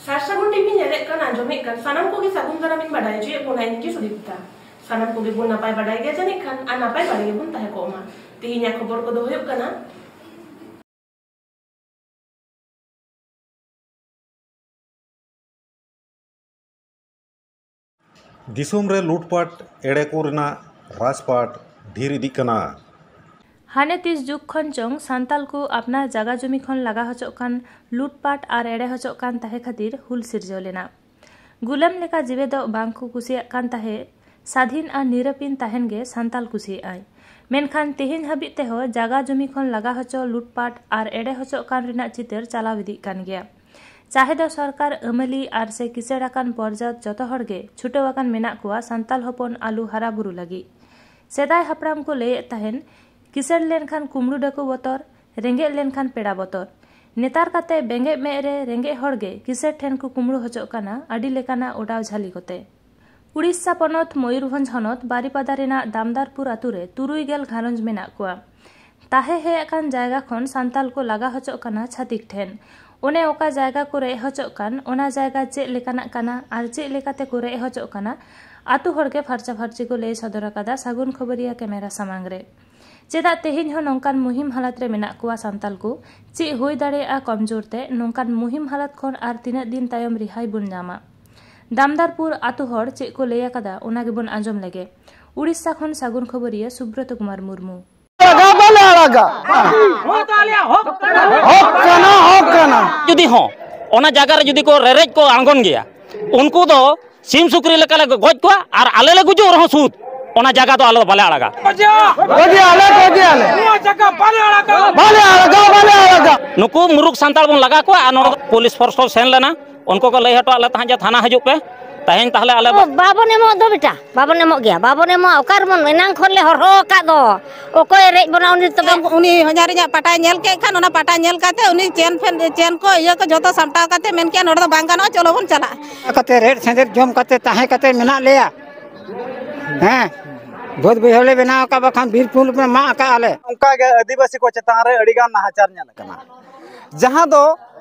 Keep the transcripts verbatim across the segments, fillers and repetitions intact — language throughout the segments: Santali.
ᱥᱟᱨ ᱥᱟᱹᱜᱩᱱ ᱴᱤᱵᱷᱤ ᱧᱮᱞᱮᱫ ᱠᱟᱱ, ᱟᱸᱡᱚᱢᱮᱫ ᱠᱟᱱ ᱥᱟᱱᱟᱢ ᱠᱚᱜᱮ ᱥᱟᱹᱜᱩᱱ ᱫᱟᱨᱟᱢᱤᱧ ᱵᱟᱰᱟᱭ ᱦᱚᱪᱚᱭᱮᱫ ᱵᱚᱱᱟ, ᱤᱧ ᱜᱮ ᱥᱩᱫᱤᱯᱛᱟ᱾ ᱥᱟᱱᱟᱢ ᱠᱚᱜᱮ ᱵᱚᱱ ᱱᱟᱯᱟᱭ ᱵᱟᱰᱟᱭ ᱜᱮᱭᱟ ᱡᱟᱹᱱᱤᱡ ᱠᱷᱟᱱ, ᱟᱨ ᱱᱟᱯᱟᱭ ᱵᱟᱲᱟ ᱜᱮᱵᱚᱱ ᱛᱟᱦᱮᱸ ᱠᱚᱜ ᱢᱟ᱾ ᱛᱮᱦᱮᱧᱟᱜ ᱠᱷᱚᱵᱚᱨ ᱠᱚᱫᱚ ᱦᱩᱭᱩᱜ ᱠᱟᱱᱟ, ᱫᱤᱥᱚᱢ ᱨᱮ ᱞᱩᱴᱯᱟᱴ ᱮᱲᱮ ᱠᱚ ᱨᱮᱱᱟᱜ ᱨᱟᱡᱽᱯᱟᱴ ᱰᱷᱮᱨ ᱤᱫᱤᱜ ᱠᱟᱱᱟ᱾ ᱦᱟᱱᱮ ᱛᱤᱥ ᱡᱩᱜᱽ ᱠᱷᱚᱱ ᱪᱚᱝ ᱥᱟᱱᱛᱟᱞ ᱠᱚ ᱟᱯᱱᱟᱨ ᱡᱟᱜᱟ ᱡᱚᱢᱤ ᱠᱷᱚᱱ ᱞᱟᱜᱟ ᱦᱚᱪᱚᱜ ᱠᱟᱱ, ᱞᱩᱴᱯᱟᱴ ᱟᱨ ᱮᱲᱮ ᱦᱚᱪᱚᱜ ᱠᱟᱱ ᱛᱟᱦᱮᱸ ᱠᱷᱟᱹᱛᱤᱨ ᱦᱩᱞ ᱥᱤᱨᱡᱟᱹᱣ ᱞᱮᱱᱟ᱾ ᱜᱩᱞᱟᱹᱢ ᱞᱮᱠᱟ ᱡᱤᱣᱮᱫᱚᱜ ᱵᱟᱝ ᱠᱚ ᱠᱩᱥᱤᱭᱟᱜ ᱠᱟᱱ ᱛᱟᱦᱮᱸ᱾ ᱥᱟᱫᱷᱤᱱ ᱟᱨ ᱱᱤᱨᱟᱹᱯᱤᱱ ᱛᱟᱦᱮᱱ ᱜᱮ ᱥᱟᱱᱛᱟᱞ ᱠᱩᱥᱤᱭᱟᱜ ᱟᱭ᱾ ᱢᱮᱱᱠᱷᱟᱱ ᱛᱮᱦᱮᱧ ᱦᱟᱹᱵᱤᱡ ᱛᱮᱦᱚᱸ ᱡᱟᱜᱟ ᱡᱚᱢᱤ ᱠᱷᱚᱱ ᱞᱟᱜᱟ ᱦᱚᱪᱚ, ᱞᱩᱴᱯᱟᱴ ᱟᱨ ᱮᱲᱮ ᱦᱚᱪᱚᱜ ᱠᱟᱱ ᱨᱮᱱᱟᱜ ᱪᱤᱛᱟᱹᱨ ᱪᱟᱞᱟᱣ ᱤᱫᱤᱜ ᱠᱟᱱ ᱜᱮᱭᱟ᱾ ᱪᱟᱦᱮ ᱫᱚ ᱥᱚᱨᱠᱟᱨ, ᱟᱹᱢᱟᱹᱞᱤ ᱟᱨ ᱥᱮ ᱠᱤᱥᱟᱹᱲ ᱟᱠᱟᱱ ᱯᱚᱨᱡᱟᱛ, ᱡᱚᱛᱚ ᱦᱚᱲ ᱜᱮ ᱪᱷᱩᱴᱟᱹᱣ ᱟᱠᱟᱱ ᱢᱮᱱᱟᱜ ᱠᱚᱣᱟ ᱥᱟᱱᱛᱟᱞ ᱦᱚᱯᱚᱱ ᱟᱞᱩ ᱦᱟᱨᱟ ᱵᱩᱨᱩ ᱞᱟᱹᱜᱤᱫ᱾ ᱥᱮᱫᱟᱭ ᱦᱟᱯᱲᱟᱢ ᱠᱚ ᱞᱟᱹᱭᱮᱫ ᱛᱟᱦᱮᱱ, ᱠᱤᱥᱟᱹᱲ ᱞᱮᱱᱠᱷᱟᱱ ᱠᱩᱢᱲᱩ ᱰᱟᱹᱠᱩ ᱵᱚᱛᱚᱨ, ᱨᱮᱸᱜᱮᱡ ᱞᱮᱱᱠᱷᱟᱱ ᱯᱮᱲᱟ ᱵᱚᱛᱚᱨ᱾ ᱱᱮᱛᱟᱨ ᱠᱟᱛᱮ ᱵᱮᱸᱜᱮᱫ ᱢᱮᱫ ᱨᱮ ᱨᱮᱸᱜᱮᱡ ᱦᱚᱲ ᱜᱮ ᱠᱤᱥᱟᱹᱲ ᱴᱷᱮᱱ ᱠᱚ ᱠᱩᱢᱲᱩ ᱦᱚᱪᱚᱜ ᱠᱟᱱᱟ ᱟᱹᱰᱤ ᱞᱮᱠᱟᱱᱟᱜ ᱚᱰᱟᱣ ᱡᱷᱟᱹᱞᱤ ᱠᱚᱛᱮ᱾ ᱩᱲᱤᱥᱥᱟ ᱯᱚᱱᱚᱛ ᱢᱚᱭᱩᱨᱵᱷᱚᱸᱡᱽ ᱦᱚᱱᱚᱛ ᱵᱟᱨᱤᱯᱟᱫᱟ ᱨᱮᱱᱟᱜ ᱫᱟᱢᱫᱟᱨᱯᱩᱨ ᱟᱛᱩ ᱨᱮ ᱛᱩᱨᱩᱭ ᱜᱮᱞ ᱜᱷᱟᱨᱚᱸᱡᱽ ᱢᱮᱱᱟᱜ ᱠᱚᱣᱟ᱾ ᱛᱟᱦᱮᱸ ᱦᱮᱡ ᱟᱠᱟᱱ ᱡᱟᱭᱜᱟ ᱠᱷᱚᱱ ᱥᱟᱱᱛᱟᱞ ᱠᱚ ᱞᱟᱜᱟ ᱦᱚᱪᱚᱜ ᱠᱟᱱᱟ ᱪᱷᱟᱹᱛᱤᱠ ᱴᱷᱮᱱ᱾ ᱚᱱᱮ ᱚᱠᱟ ᱡᱟᱭᱜᱟ ᱠᱚ ᱨᱮᱡ ᱦᱚᱪᱚᱜ ᱠᱟᱱ, ᱚᱱᱟ ᱡᱟᱭᱜᱟ ᱪᱮᱫ ᱞᱮᱠᱟᱱᱟᱜ ᱠᱟᱱᱟ ᱟᱨ ᱪᱮᱫ ᱞᱮᱠᱟᱛᱮ ᱠᱚ ᱨᱮᱡ ᱦᱚᱪᱚᱜ ᱠᱟᱱᱟ, ᱟᱛᱩ ᱦᱚᱲ ᱜᱮ ᱯᱷᱟᱨᱪᱟ ᱯᱷᱟᱨᱪᱤ ᱠᱚ ᱞᱟᱹᱭ ᱥᱚᱫᱚᱨ ᱟᱠᱟᱫᱟ ᱥᱟᱹᱜᱩᱱ ᱠᱷᱚᱵᱚᱨᱤᱭᱟᱹ ᱠᱮᱢᱮᱨᱟ ᱥᱟᱢᱟᱝ ᱨᱮ᱾ ᱪᱮᱫᱟᱜ ᱛᱮᱦᱮᱧ ᱦᱚᱸ ᱱᱚᱝᱠᱟᱱ ᱢᱩᱦᱤᱢ ᱦᱟᱞᱟᱛ ᱨᱮ ᱢᱮᱱᱟᱜ ᱠᱚᱣᱟ ᱥᱟᱱᱛᱟᱞ ᱠᱚ? ᱪᱮᱫ ᱦᱩᱭ ᱫᱟᱲᱮᱭᱟᱜᱼᱟ ᱠᱚᱢᱡᱳᱨ ᱛᱮ? ᱱᱚᱝᱠᱟᱱ ᱢᱩᱦᱤᱢ ᱦᱟᱞᱟᱛ ᱠᱷᱚᱱ ᱟᱨ ᱛᱤᱱᱟᱹᱜ ᱫᱤᱱ ᱛᱟᱭᱚᱢ ᱨᱤᱦᱟᱹᱭ ᱵᱚᱱ ᱧᱟᱢᱟ? ᱫᱟᱢᱫᱟᱨᱯᱩᱨ ᱟᱛᱩ ᱦᱚᱲ ᱪᱮᱫ ᱠᱚ ᱞᱟᱹᱭ ᱟᱠᱟᱫᱟ, ᱚᱱᱟ ᱜᱮᱵᱚᱱ ᱟᱸᱡᱚᱢ ᱞᱮᱜᱮ᱾ ᱩᱲᱤᱥᱥᱟ ᱠᱷᱚᱱ ᱥᱟᱹᱜᱩᱱ ᱠᱷᱚᱵᱚᱨᱤᱭᱟᱹ ᱥᱩᱵᱨᱚᱛ ᱠᱩᱢᱟᱨ ᱢᱩᱨᱢᱩ᱾ ᱟᱲᱟᱜᱟ, ᱵᱟᱞᱮ ᱟᱲᱟᱜᱟ᱾ ᱦᱚᱠ ᱠᱟᱱᱟ, ᱦᱚᱠ ᱠᱟᱱᱟ᱾ ᱡᱩᱫᱤ ᱦᱚᱸ ᱚᱱᱟ ᱡᱟᱭᱜᱟ ᱨᱮ ᱡᱩᱫᱤ ᱠᱚ ᱨᱮᱨᱮᱡ ᱠᱚ ᱟᱬᱜᱚᱱ ᱜᱮᱭᱟ, ᱩᱱᱠᱩ ᱫᱚ ᱥᱤᱢ ᱥᱩᱠᱨᱤ ᱞᱮᱠᱟ ᱞᱮ ᱜᱚᱡ ᱠᱚᱣᱟ ᱟᱨ ᱟᱞᱮ ᱞᱮ ᱜᱩᱡᱩᱜ ᱨᱮᱦᱚᱸ ᱥᱩᱫ, ᱚᱱᱟ ᱡᱟᱭᱜᱟ ᱫᱚ ᱟᱞᱮ ᱫᱚ ᱵᱟᱞᱮ ᱟᱲᱟᱜᱟ᱾ ᱜᱚᱡᱮ ᱟᱞᱮ, ᱜᱚᱡᱮ ᱟᱞᱮ᱾ ᱵᱟᱞᱮ ᱟᱲᱟᱜᱟ, ᱵᱟᱞᱮ ᱟᱲᱟᱜᱟ᱾ ᱱᱩᱠᱩ ᱢᱩᱨᱩᱠ ᱥᱟᱱᱛᱟᱲ ᱵᱚᱱ ᱞᱟᱜᱟ ᱠᱚᱣᱟ ᱟᱨ ᱱᱚᱰᱮ ᱫᱚ ᱯᱩᱞᱤᱥ ᱯᱷᱳᱨᱥ ᱠᱚ ᱥᱮᱱ ᱞᱮᱱᱟ, ᱩᱱᱠᱩ ᱠᱚ ᱞᱟᱹᱭ ᱦᱚᱴᱚ ᱟᱫ ᱞᱮ ᱛᱟᱦᱮᱸᱫ ᱡᱮ ᱛᱷᱟᱱᱟ ᱦᱤᱡᱩᱜ ᱯᱮ, ᱛᱮᱦᱮᱧ ᱛᱟᱦᱞᱮ ᱟᱞᱮ ᱵᱟ- ᱵᱟᱵᱚᱱ ᱮᱢᱚᱜ ᱫᱚ ᱵᱮᱴᱟ, ᱵᱟᱵᱚᱱ ᱮᱢᱚᱜ ᱜᱮᱭᱟ, ᱵᱟᱵᱚᱱ ᱮᱢᱚᱜᱼᱟ᱾ ᱚᱠᱟ ᱨᱮᱵᱚᱱ ᱮᱱᱟᱝ ᱠᱷᱚᱱ ᱞᱮ ᱦᱚᱨᱦᱚ ᱟᱠᱟᱫ ᱫᱚ, ᱚᱠᱚᱭᱮ ᱨᱮᱡ ᱵᱚᱱᱟ ᱩᱱᱤ ᱛᱚᱵᱮ᱾ ᱩᱱᱤ ᱦᱚᱧᱦᱟᱨᱤᱧᱟᱜ ᱯᱟᱴᱟᱭ ᱧᱮᱞ ᱠᱮᱫ ᱠᱷᱟᱱ, ᱚᱱᱟ ᱯᱟᱴᱟ ᱧᱮᱞ ᱠᱟᱛᱮ ᱩᱱᱤ ᱪᱮᱱ ᱯᱷᱮᱱ, ᱪᱮᱱ ᱠᱚ ᱤᱭᱟᱹ ᱠᱚ ᱡᱚᱛᱚ ᱥᱟᱢᱴᱟᱣ ᱠᱟᱛᱮ ᱢᱮᱱ ᱠᱮᱫᱼᱟ, ᱱᱚᱰᱮ ᱫᱚ ᱵᱟᱝ ᱜᱟᱱᱚᱜᱼᱟ, ᱪᱚᱞᱚ ᱵᱚᱱ ᱪᱟᱞᱟᱜᱼᱟ᱾ ᱠᱟᱛᱮ ᱨᱮᱫ ᱥᱮᱸᱫᱮᱫ ᱡᱚᱢ ᱠᱟᱛᱮ ᱛᱟᱦᱮᱸ ᱠᱟᱛᱮ ᱢᱮᱱᱟᱜ ᱞᱮᱭᱟ᱾ ᱦᱮᱸ, ᱵᱟᱹᱫᱽ ᱵᱟᱹᱭᱦᱟᱹᱲ ᱞᱮ ᱵᱮᱱᱟᱣ ᱟᱠᱟᱫ, ᱵᱟᱠᱷᱟᱱ ᱵᱤᱨ ᱠᱚ ᱞᱮ ᱢᱟᱜ ᱟᱠᱟᱫᱼᱟ ᱞᱮ᱾ ᱚᱱᱠᱟ ᱜᱮ ᱟᱹᱫᱤᱵᱟᱹᱥᱤ ᱠᱚ ᱪᱮᱛᱟᱱ ᱨᱮ ᱟᱹᱰᱤ ᱜᱟᱱ ᱱᱟᱦᱟᱪᱟᱨ ᱧᱮᱞ ᱟᱠᱟᱱᱟ, ᱡᱟᱦᱟᱸ ᱫᱚ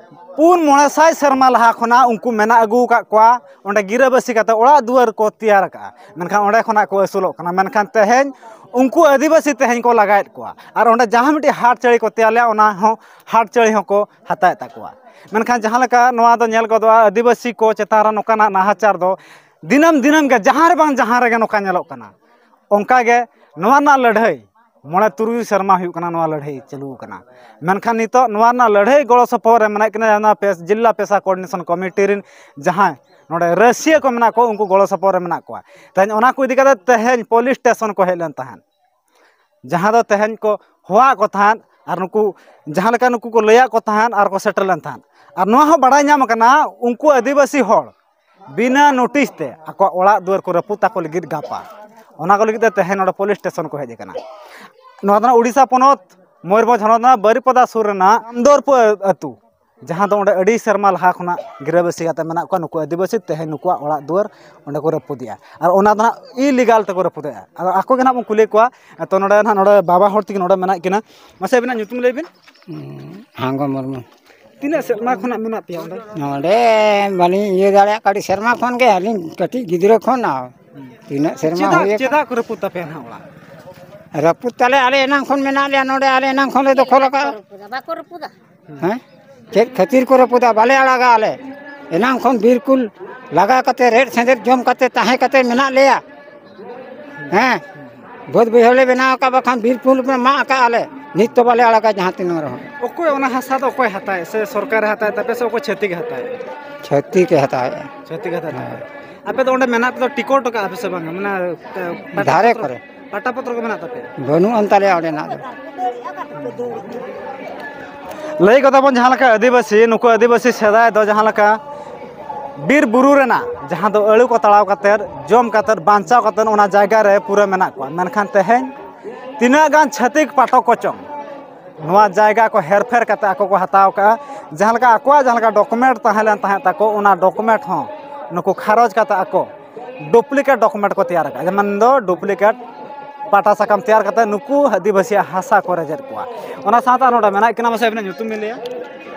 ᱯᱩᱱ ᱢᱚᱬᱮ ᱥᱟᱭ ᱥᱮᱨᱢᱟ ᱞᱟᱦᱟ ᱠᱷᱚᱱᱟᱜ ᱩᱱᱠᱩ ᱢᱮᱱᱟᱜ ᱟᱹᱜᱩ ᱟᱠᱟᱫ ᱠᱚᱣᱟ, ᱚᱸᱰᱮ ᱜᱤᱨᱟᱹᱵᱟᱹᱥᱤ ᱠᱟᱛᱮ ᱚᱲᱟᱜ ᱫᱩᱣᱟᱹᱨ ᱠᱚ ᱛᱮᱭᱟᱨ ᱟᱠᱟᱫᱼᱟ, ᱢᱮᱱᱠᱷᱟᱱ ᱚᱸᱰᱮ ᱠᱷᱚᱱᱟᱜ ᱠᱚ ᱟᱹᱥᱩᱞᱚᱜ ᱠᱟᱱᱟ᱾ ᱢᱮᱱᱠᱷᱟᱱ ᱛᱮᱦᱮᱧ ᱩᱱᱠᱩ ᱟᱹᱫᱤᱵᱟᱹᱥᱤ ᱛᱮᱦᱮᱧ ᱠᱚ ᱞᱟᱜᱟᱭᱮᱫ ᱠᱚᱣᱟ, ᱟᱨ ᱚᱸᱰᱮ ᱡᱟᱦᱟᱸ ᱢᱤᱫᱴᱤᱡ ᱦᱟᱴ ᱪᱟᱹᱲᱤ ᱠᱚ ᱛᱮᱭᱟᱨ ᱞᱮᱫᱼᱟ, ᱚᱱᱟ ᱦᱚᱸ ᱦᱟᱴ ᱪᱟᱹᱲᱤ ᱦᱚᱸᱠᱚ ᱦᱟᱛᱟᱣᱮᱫ ᱛᱟᱠᱚᱣᱟ᱾ ᱢᱮᱱᱠᱷᱟᱱ ᱡᱟᱦᱟᱸ ᱞᱮᱠᱟ ᱱᱚᱣᱟ ᱫᱚ ᱧᱮᱞ ᱜᱚᱫᱚᱜᱼᱟ, ᱟᱹᱫᱤᱵᱟᱹᱥᱤ ᱠᱚ ᱪᱮᱛᱟᱱ ᱨᱮ ᱱᱚᱝᱠᱟᱱᱟᱜ ᱱᱟᱦᱟᱪᱟᱨ ᱫᱚ ᱫᱤᱱᱟᱹᱢ ᱫᱤᱱᱟᱹᱢ ᱜᱮ ᱡᱟᱦᱟᱸ ᱨᱮ ᱵᱟᱝ ᱡᱟᱦᱟᱸ ᱨᱮᱜᱮ ᱱᱚᱝᱠᱟ ᱧᱮᱞᱚᱜ ᱠᱟᱱᱟ᱾ ᱚᱱᱠᱟ ᱜᱮ ᱱᱚᱣᱟ ᱨᱮᱱᱟᱜ ᱞᱟᱹᱲᱦᱟᱹᱭ ᱢᱚᱬᱮ ᱛᱩᱨᱩᱭ ᱥᱮᱨᱢᱟ ᱦᱩᱭᱩᱜ ᱠᱟᱱᱟ, ᱱᱚᱣᱟ ᱞᱟᱹᱲᱦᱟᱹᱭ ᱪᱟᱹᱞᱩ ᱟᱠᱟᱱᱟ᱾ ᱢᱮᱱᱠᱷᱟᱱ ᱱᱤᱛᱚᱜ ᱱᱚᱣᱟ ᱨᱮᱱᱟᱜ ᱞᱟᱹᱲᱦᱟᱹᱭ ᱜᱚᱲᱚ ᱥᱚᱯᱚᱦᱚᱫ ᱨᱮ ᱢᱮᱱᱟᱜ ᱠᱤᱱᱟ ᱚᱱᱟ ᱯᱮᱥ-, ᱡᱤᱞᱟ ᱯᱮᱥᱟ ᱠᱳᱚᱨᱰᱤᱱᱮᱥᱚᱱ ᱠᱚᱢᱤᱴᱤ ᱨᱮᱱ ᱡᱟᱦᱟᱸᱭ ᱱᱚᱰᱮ ᱨᱟᱹᱥᱤᱭᱟᱹ ᱠᱚ ᱢᱮᱱᱟᱜ ᱠᱚ, ᱩᱱᱠᱩ ᱜᱚᱲᱚ ᱥᱚᱯᱚᱦᱚᱫ ᱨᱮ ᱢᱮᱱᱟᱜ ᱠᱚᱣᱟ᱾ ᱛᱮᱦᱮᱧ ᱚᱱᱟ ᱠᱚ ᱤᱫᱤ ᱠᱟᱛᱮ ᱛᱮᱦᱮᱧ ᱯᱩᱞᱤᱥ ᱥᱴᱮᱥᱚᱱ ᱠᱚ ᱦᱮᱡ ᱞᱮᱱ ᱛᱟᱦᱮᱸᱫ, ᱡᱟᱦᱟᱸ ᱫᱚ ᱛᱮᱦᱮᱧ ᱠᱚ ᱦᱚᱦᱚᱣᱟᱫ ᱠᱚ ᱛᱟᱦᱮᱸᱫ, ᱟᱨ ᱱᱩᱠᱩ ᱡᱟᱦᱟᱸ ᱞᱮᱠᱟ ᱱᱩᱠᱩ ᱠᱚ ᱞᱟᱹᱭᱟᱫ ᱠᱚ ᱛᱟᱦᱮᱸᱫ, ᱟᱨ ᱠᱚ ᱥᱮᱴᱮᱨ ᱞᱮᱱ ᱛᱟᱦᱮᱸᱫ᱾ ᱟᱨ ᱱᱚᱣᱟ ᱦᱚᱸ ᱵᱟᱲᱟᱭ ᱧᱟᱢ ᱟᱠᱟᱱᱟ, ᱩᱱᱠᱩ ᱟᱹᱫᱤᱵᱟᱹᱥᱤ ᱦᱚᱲ ᱵᱤᱱᱟᱹ ᱱᱳᱴᱤᱥ ᱛᱮ ᱟᱠᱚᱣᱟᱜ ᱚᱲᱟᱜ ᱫᱩᱣᱟᱹᱨ ᱠᱚ ᱨᱟᱹᱯᱩᱫ ᱛᱟᱠᱚ ᱞᱟᱹᱜᱤᱫ ᱜᱟᱯᱟ, ᱚᱱᱟ ᱠᱚ ᱞᱟᱹᱜᱤᱫ ᱛᱮ ᱛᱮᱦᱮᱧ ᱱᱚᱰᱮ ᱯᱩᱞᱤᱥ ᱥᱴᱮᱥᱚᱱ ᱠᱚ ᱦᱮᱡ ᱟᱠᱟᱱᱟ᱾ ᱱᱚᱣᱟ ᱫᱚ ᱱᱟᱜ ᱩᱰᱤᱥᱟ ᱯᱚᱱᱚᱛ ᱢᱚᱭᱩᱨᱵᱷᱚᱸᱡᱽ ᱦᱚᱱᱚᱛ ᱨᱮᱱᱟᱜ ᱵᱟᱹᱨᱤᱯᱟᱫᱟ ᱥᱩᱨ ᱨᱮᱱᱟᱜ ᱪᱟᱱᱫᱚᱨᱯᱩᱨ ᱟᱹᱛᱩ, ᱡᱟᱦᱟᱸ ᱫᱚ ᱚᱸᱰᱮ ᱟᱹᱰᱤ ᱥᱮᱨᱢᱟ ᱞᱟᱦᱟ ᱠᱷᱚᱱᱟᱜ ᱜᱤᱨᱟᱹᱵᱟᱹᱥᱤ ᱠᱟᱛᱮ ᱢᱮᱱᱟᱜ ᱠᱚᱣᱟ ᱱᱩᱠᱩ ᱟᱹᱫᱤᱵᱟᱹᱥᱤ, ᱛᱮᱦᱮᱧ ᱱᱩᱠᱩᱣᱟᱜ ᱚᱲᱟᱜ ᱫᱩᱣᱟᱹᱨ ᱚᱸᱰᱮ ᱠᱚ ᱨᱟᱹᱯᱩᱫᱮᱜᱼᱟ᱾ ᱟᱨ ᱚᱱᱟ ᱫᱚ ᱱᱟᱜ ᱤᱞᱤᱜᱟᱞ ᱛᱮᱠᱚ ᱨᱟᱹᱯᱩᱫᱮᱜᱼᱟ᱾ ᱟᱫᱚ ᱟᱠᱚ ᱜᱮ ᱱᱟᱜ ᱵᱚᱱ ᱠᱩᱞᱤ ᱠᱚᱣᱟ᱾ ᱛᱚ, ᱱᱚᱰᱮ ᱱᱟᱜ ᱱᱚᱰᱮ ᱵᱟᱵᱟ ᱦᱚᱲ ᱛᱟᱹᱠᱤᱱ ᱱᱚᱰᱮ ᱢᱮᱱᱟᱜ ᱠᱤᱱᱟ᱾ ᱢᱟᱥᱮ ᱟᱹᱵᱤᱱᱟᱜ ᱧᱩᱛᱩᱢ ᱞᱟᱹᱭ ᱵᱤᱱ᱾ ᱦᱩᱸ, ᱦᱟᱝᱜᱚ ᱢᱩᱨᱢᱩ᱾ ᱛᱤᱱᱟᱹᱜ ᱥᱮᱨᱢᱟ ᱠᱷᱚᱱᱟᱜ ᱢᱮᱱᱟᱜ ᱯᱮᱭᱟ ᱚᱸᱰᱮ? ᱱᱚᱰᱮ ᱵᱟᱹᱞᱤᱧ ᱤᱭᱟᱹ ᱫᱟᱲᱮᱭᱟᱜ, ᱠᱟᱹᱴᱤᱡ ᱥᱮᱨᱢᱟ ᱠᱷᱚᱱ ᱜᱮ, ᱟᱹᱞᱤᱧ ᱠᱟᱹᱴᱤᱡ ᱜᱤᱫᱽᱨᱟᱹ ᱠᱷᱚᱱ᱾ ᱟᱨ ᱛᱤᱱᱟᱹᱜ ᱥᱮᱨᱢᱟ ᱪᱮᱫᱟᱜ, ᱦᱩᱭ ᱟᱠᱟᱱ᱾ ᱪᱮᱫᱟᱜ ᱠᱚ ᱨᱟᱹᱯᱩᱫ ᱛᱟᱯᱮᱭᱟ ᱱᱟᱦᱟᱜ ᱚᱲᱟᱜ? ᱨᱟᱹᱯᱩᱫ ᱛᱟᱞᱮ, ᱟᱞᱮ ᱮᱱᱟᱝ ᱠᱷᱚᱱ ᱢᱮᱱᱟᱜ ᱞᱮᱭᱟ ᱱᱚᱰᱮ, ᱟᱞᱮ ᱮᱱᱟᱝ ᱠᱷᱚᱱ ᱞᱮ ᱫᱚᱠᱷᱚᱞ ᱟᱠᱟᱫᱼᱟ᱾ ᱵᱟᱠᱚ ᱨᱟᱹᱯᱩᱫᱟ᱾ ᱦᱮᱸ? ᱪᱮᱫ ᱠᱷᱟᱹᱛᱤᱨ ᱠᱚ ᱨᱟᱹᱯᱩᱫᱟ? ᱵᱟᱞᱮ ᱟᱲᱟᱜᱟ ᱟᱞᱮ᱾ ᱮᱱᱟᱝ ᱠᱷᱚᱱ ᱵᱤᱨ ᱠᱚ ᱞᱟᱜᱟ ᱠᱟᱛᱮ, ᱨᱮᱫ ᱥᱮᱸᱫᱮᱫ ᱡᱚᱢ ᱠᱟᱛᱮ, ᱛᱟᱦᱮᱸ ᱠᱟᱛᱮ ᱢᱮᱱᱟᱜ ᱞᱮᱭᱟ᱾ ᱦᱮᱸ, ᱵᱟᱹᱫᱽ ᱵᱟᱹᱭᱦᱟᱹᱲ ᱞᱮ ᱵᱮᱱᱟᱣ ᱟᱠᱟᱫ, ᱵᱟᱠᱷᱟᱱ ᱵᱤᱨ ᱠᱚ ᱞᱮ ᱢᱟᱜ ᱟᱠᱟᱫ ᱟᱞᱮ᱾ ᱱᱤᱛ ᱫᱚ ᱵᱟᱞᱮ ᱟᱲᱟᱜᱟ ᱡᱟᱦᱟᱸ ᱛᱤᱱᱟᱹᱜ ᱨᱮᱦᱚᱸ᱾ ᱚᱠᱚᱭ ᱚᱱᱟ ᱦᱟᱥᱟ ᱫᱚ ᱚᱠᱚᱭ ᱦᱟᱛᱟᱣᱮᱫ? ᱥᱮ ᱥᱚᱨᱠᱟᱨᱮ ᱦᱟᱛᱟᱣᱮᱫ ᱛᱟᱯᱮ ᱥᱮ ᱚᱠᱚᱭ ᱪᱷᱟᱹᱛᱤᱠᱮ ᱦᱟᱛᱟᱣᱮᱫ? ᱪᱷᱟᱹᱛᱤᱠᱮ ᱦᱟᱛᱟᱣᱮᱫᱼᱟ᱾ ᱪᱷᱟᱹᱛᱤᱠ ᱦᱟᱛᱟᱣᱮᱫ ᱛᱟᱯᱮ᱾ ᱦᱮᱸ᱾ ᱟᱯᱮ ᱫᱚ ᱚᱸᱰᱮ ᱢᱮᱱᱟᱜ ᱯᱮ ᱫᱚ ᱴᱤᱠᱤᱴ ᱟᱠᱟᱫᱼᱟ ᱯᱮ ᱥᱮ ᱵᱟᱝᱟ? ᱢᱟᱱᱮ, ᱯᱟᱴᱟ ᱫᱷᱟᱨᱮ ᱯᱚᱛᱨᱚ, ᱠᱚᱨᱮ᱾ ᱯᱟᱴᱟ ᱯᱚᱛᱨᱚ ᱠᱚ ᱢᱮᱱᱟᱜ ᱛᱟᱯᱮᱭᱟ? ᱵᱟᱹᱱᱩᱜ ᱟᱱ ᱛᱟᱞᱮᱭᱟ ᱚᱸᱰᱮᱱᱟᱜ ᱫᱚ᱾ ᱞᱟᱹᱭ ᱠᱟᱫᱟ ᱵᱚᱱ ᱡᱟᱦᱟᱸ ᱞᱮᱠᱟ ᱟᱹᱫᱤᱵᱟᱹᱥᱤ, ᱱᱩᱠᱩ ᱟᱹᱫᱤᱵᱟᱹᱥᱤ ᱥᱮᱫᱟᱭ ᱫᱚ ᱡᱟᱦᱟᱸ ᱞᱮᱠᱟ ᱵᱤᱨ ᱵᱩᱨᱩ ᱨᱮᱱᱟᱜ ᱡᱟᱦᱟᱸ ᱫᱚ ᱟᱹᱲᱩ ᱠᱚ ᱛᱟᱲᱟᱣ ᱠᱟᱛᱮᱫ, ᱡᱚᱢ ᱠᱟᱛᱮᱫ, ᱵᱟᱧᱪᱟᱣ ᱠᱟᱛᱮᱫ ᱚᱱᱟ ᱡᱟᱭᱜᱟ ᱨᱮ ᱯᱩᱨᱟᱹ ᱢᱮᱱᱟᱜ ᱠᱚᱣᱟ᱾ ᱢᱮᱱᱠᱷᱟᱱ ᱛᱮᱦᱮᱧ ᱛᱤᱱᱟᱹᱜ ᱜᱟᱱ ᱪᱷᱟᱹᱛᱤᱠ ᱯᱟᱴᱚᱠ ᱠᱚᱪᱚᱝ ᱱᱚᱣᱟ ᱡᱟᱭᱜᱟ ᱠᱚ ᱦᱮᱨᱯᱷᱮᱨ ᱠᱟᱛᱮ ᱟᱠᱚ ᱠᱚ ᱦᱟᱛᱟᱣ ᱠᱟᱜᱼᱟ᱾ ᱡᱟᱦᱟᱸ ᱞᱮᱠᱟ ᱟᱠᱚᱣᱟᱜ ᱡᱟᱦᱟᱸ ᱞᱮᱠᱟ ᱰᱚᱠᱩᱢᱮᱱᱴ ᱛᱟᱦᱮᱸ ᱞᱮᱱ ᱛᱟᱦᱮᱸᱫ ᱛᱟᱠᱚ, ᱚᱱᱟ ᱰᱚᱠᱩᱢᱮᱱᱴ ᱦᱚᱸ ᱱᱩᱠᱩ ᱠᱷᱟᱨᱚᱪ ᱠᱟᱛᱮ ᱟᱠᱚ ᱰᱩᱯᱞᱤᱠᱮᱴ ᱰᱚᱠᱩᱢᱮᱱᱴ ᱠᱚ ᱛᱮᱭᱟᱨ ᱟᱠᱟᱫᱼᱟ᱾ ᱡᱮᱢᱚᱱ ᱫᱚ ᱰᱩᱯᱞᱤᱠᱮᱴ ᱯᱟᱴᱟ ᱥᱟᱠᱟᱢ ᱛᱮᱭᱟᱨ ᱠᱟᱛᱮ ᱱᱩᱠᱩ ᱟᱹᱫᱤᱵᱟᱹᱥᱤᱭᱟᱜ ᱦᱟᱥᱟ ᱠᱚ ᱨᱮᱡᱮᱫ ᱠᱚᱣᱟ᱾ ᱚᱱᱟ ᱥᱟᱶᱛᱮ ᱟᱨ ᱱᱚᱰᱮ ᱢᱮᱱᱟᱜ ᱠᱤᱱᱟ, ᱢᱟᱥᱮ ᱟᱹᱵᱤᱱᱟᱜ ᱧᱩᱛᱩᱢ ᱵᱤᱱ ᱞᱟᱹᱭᱟ?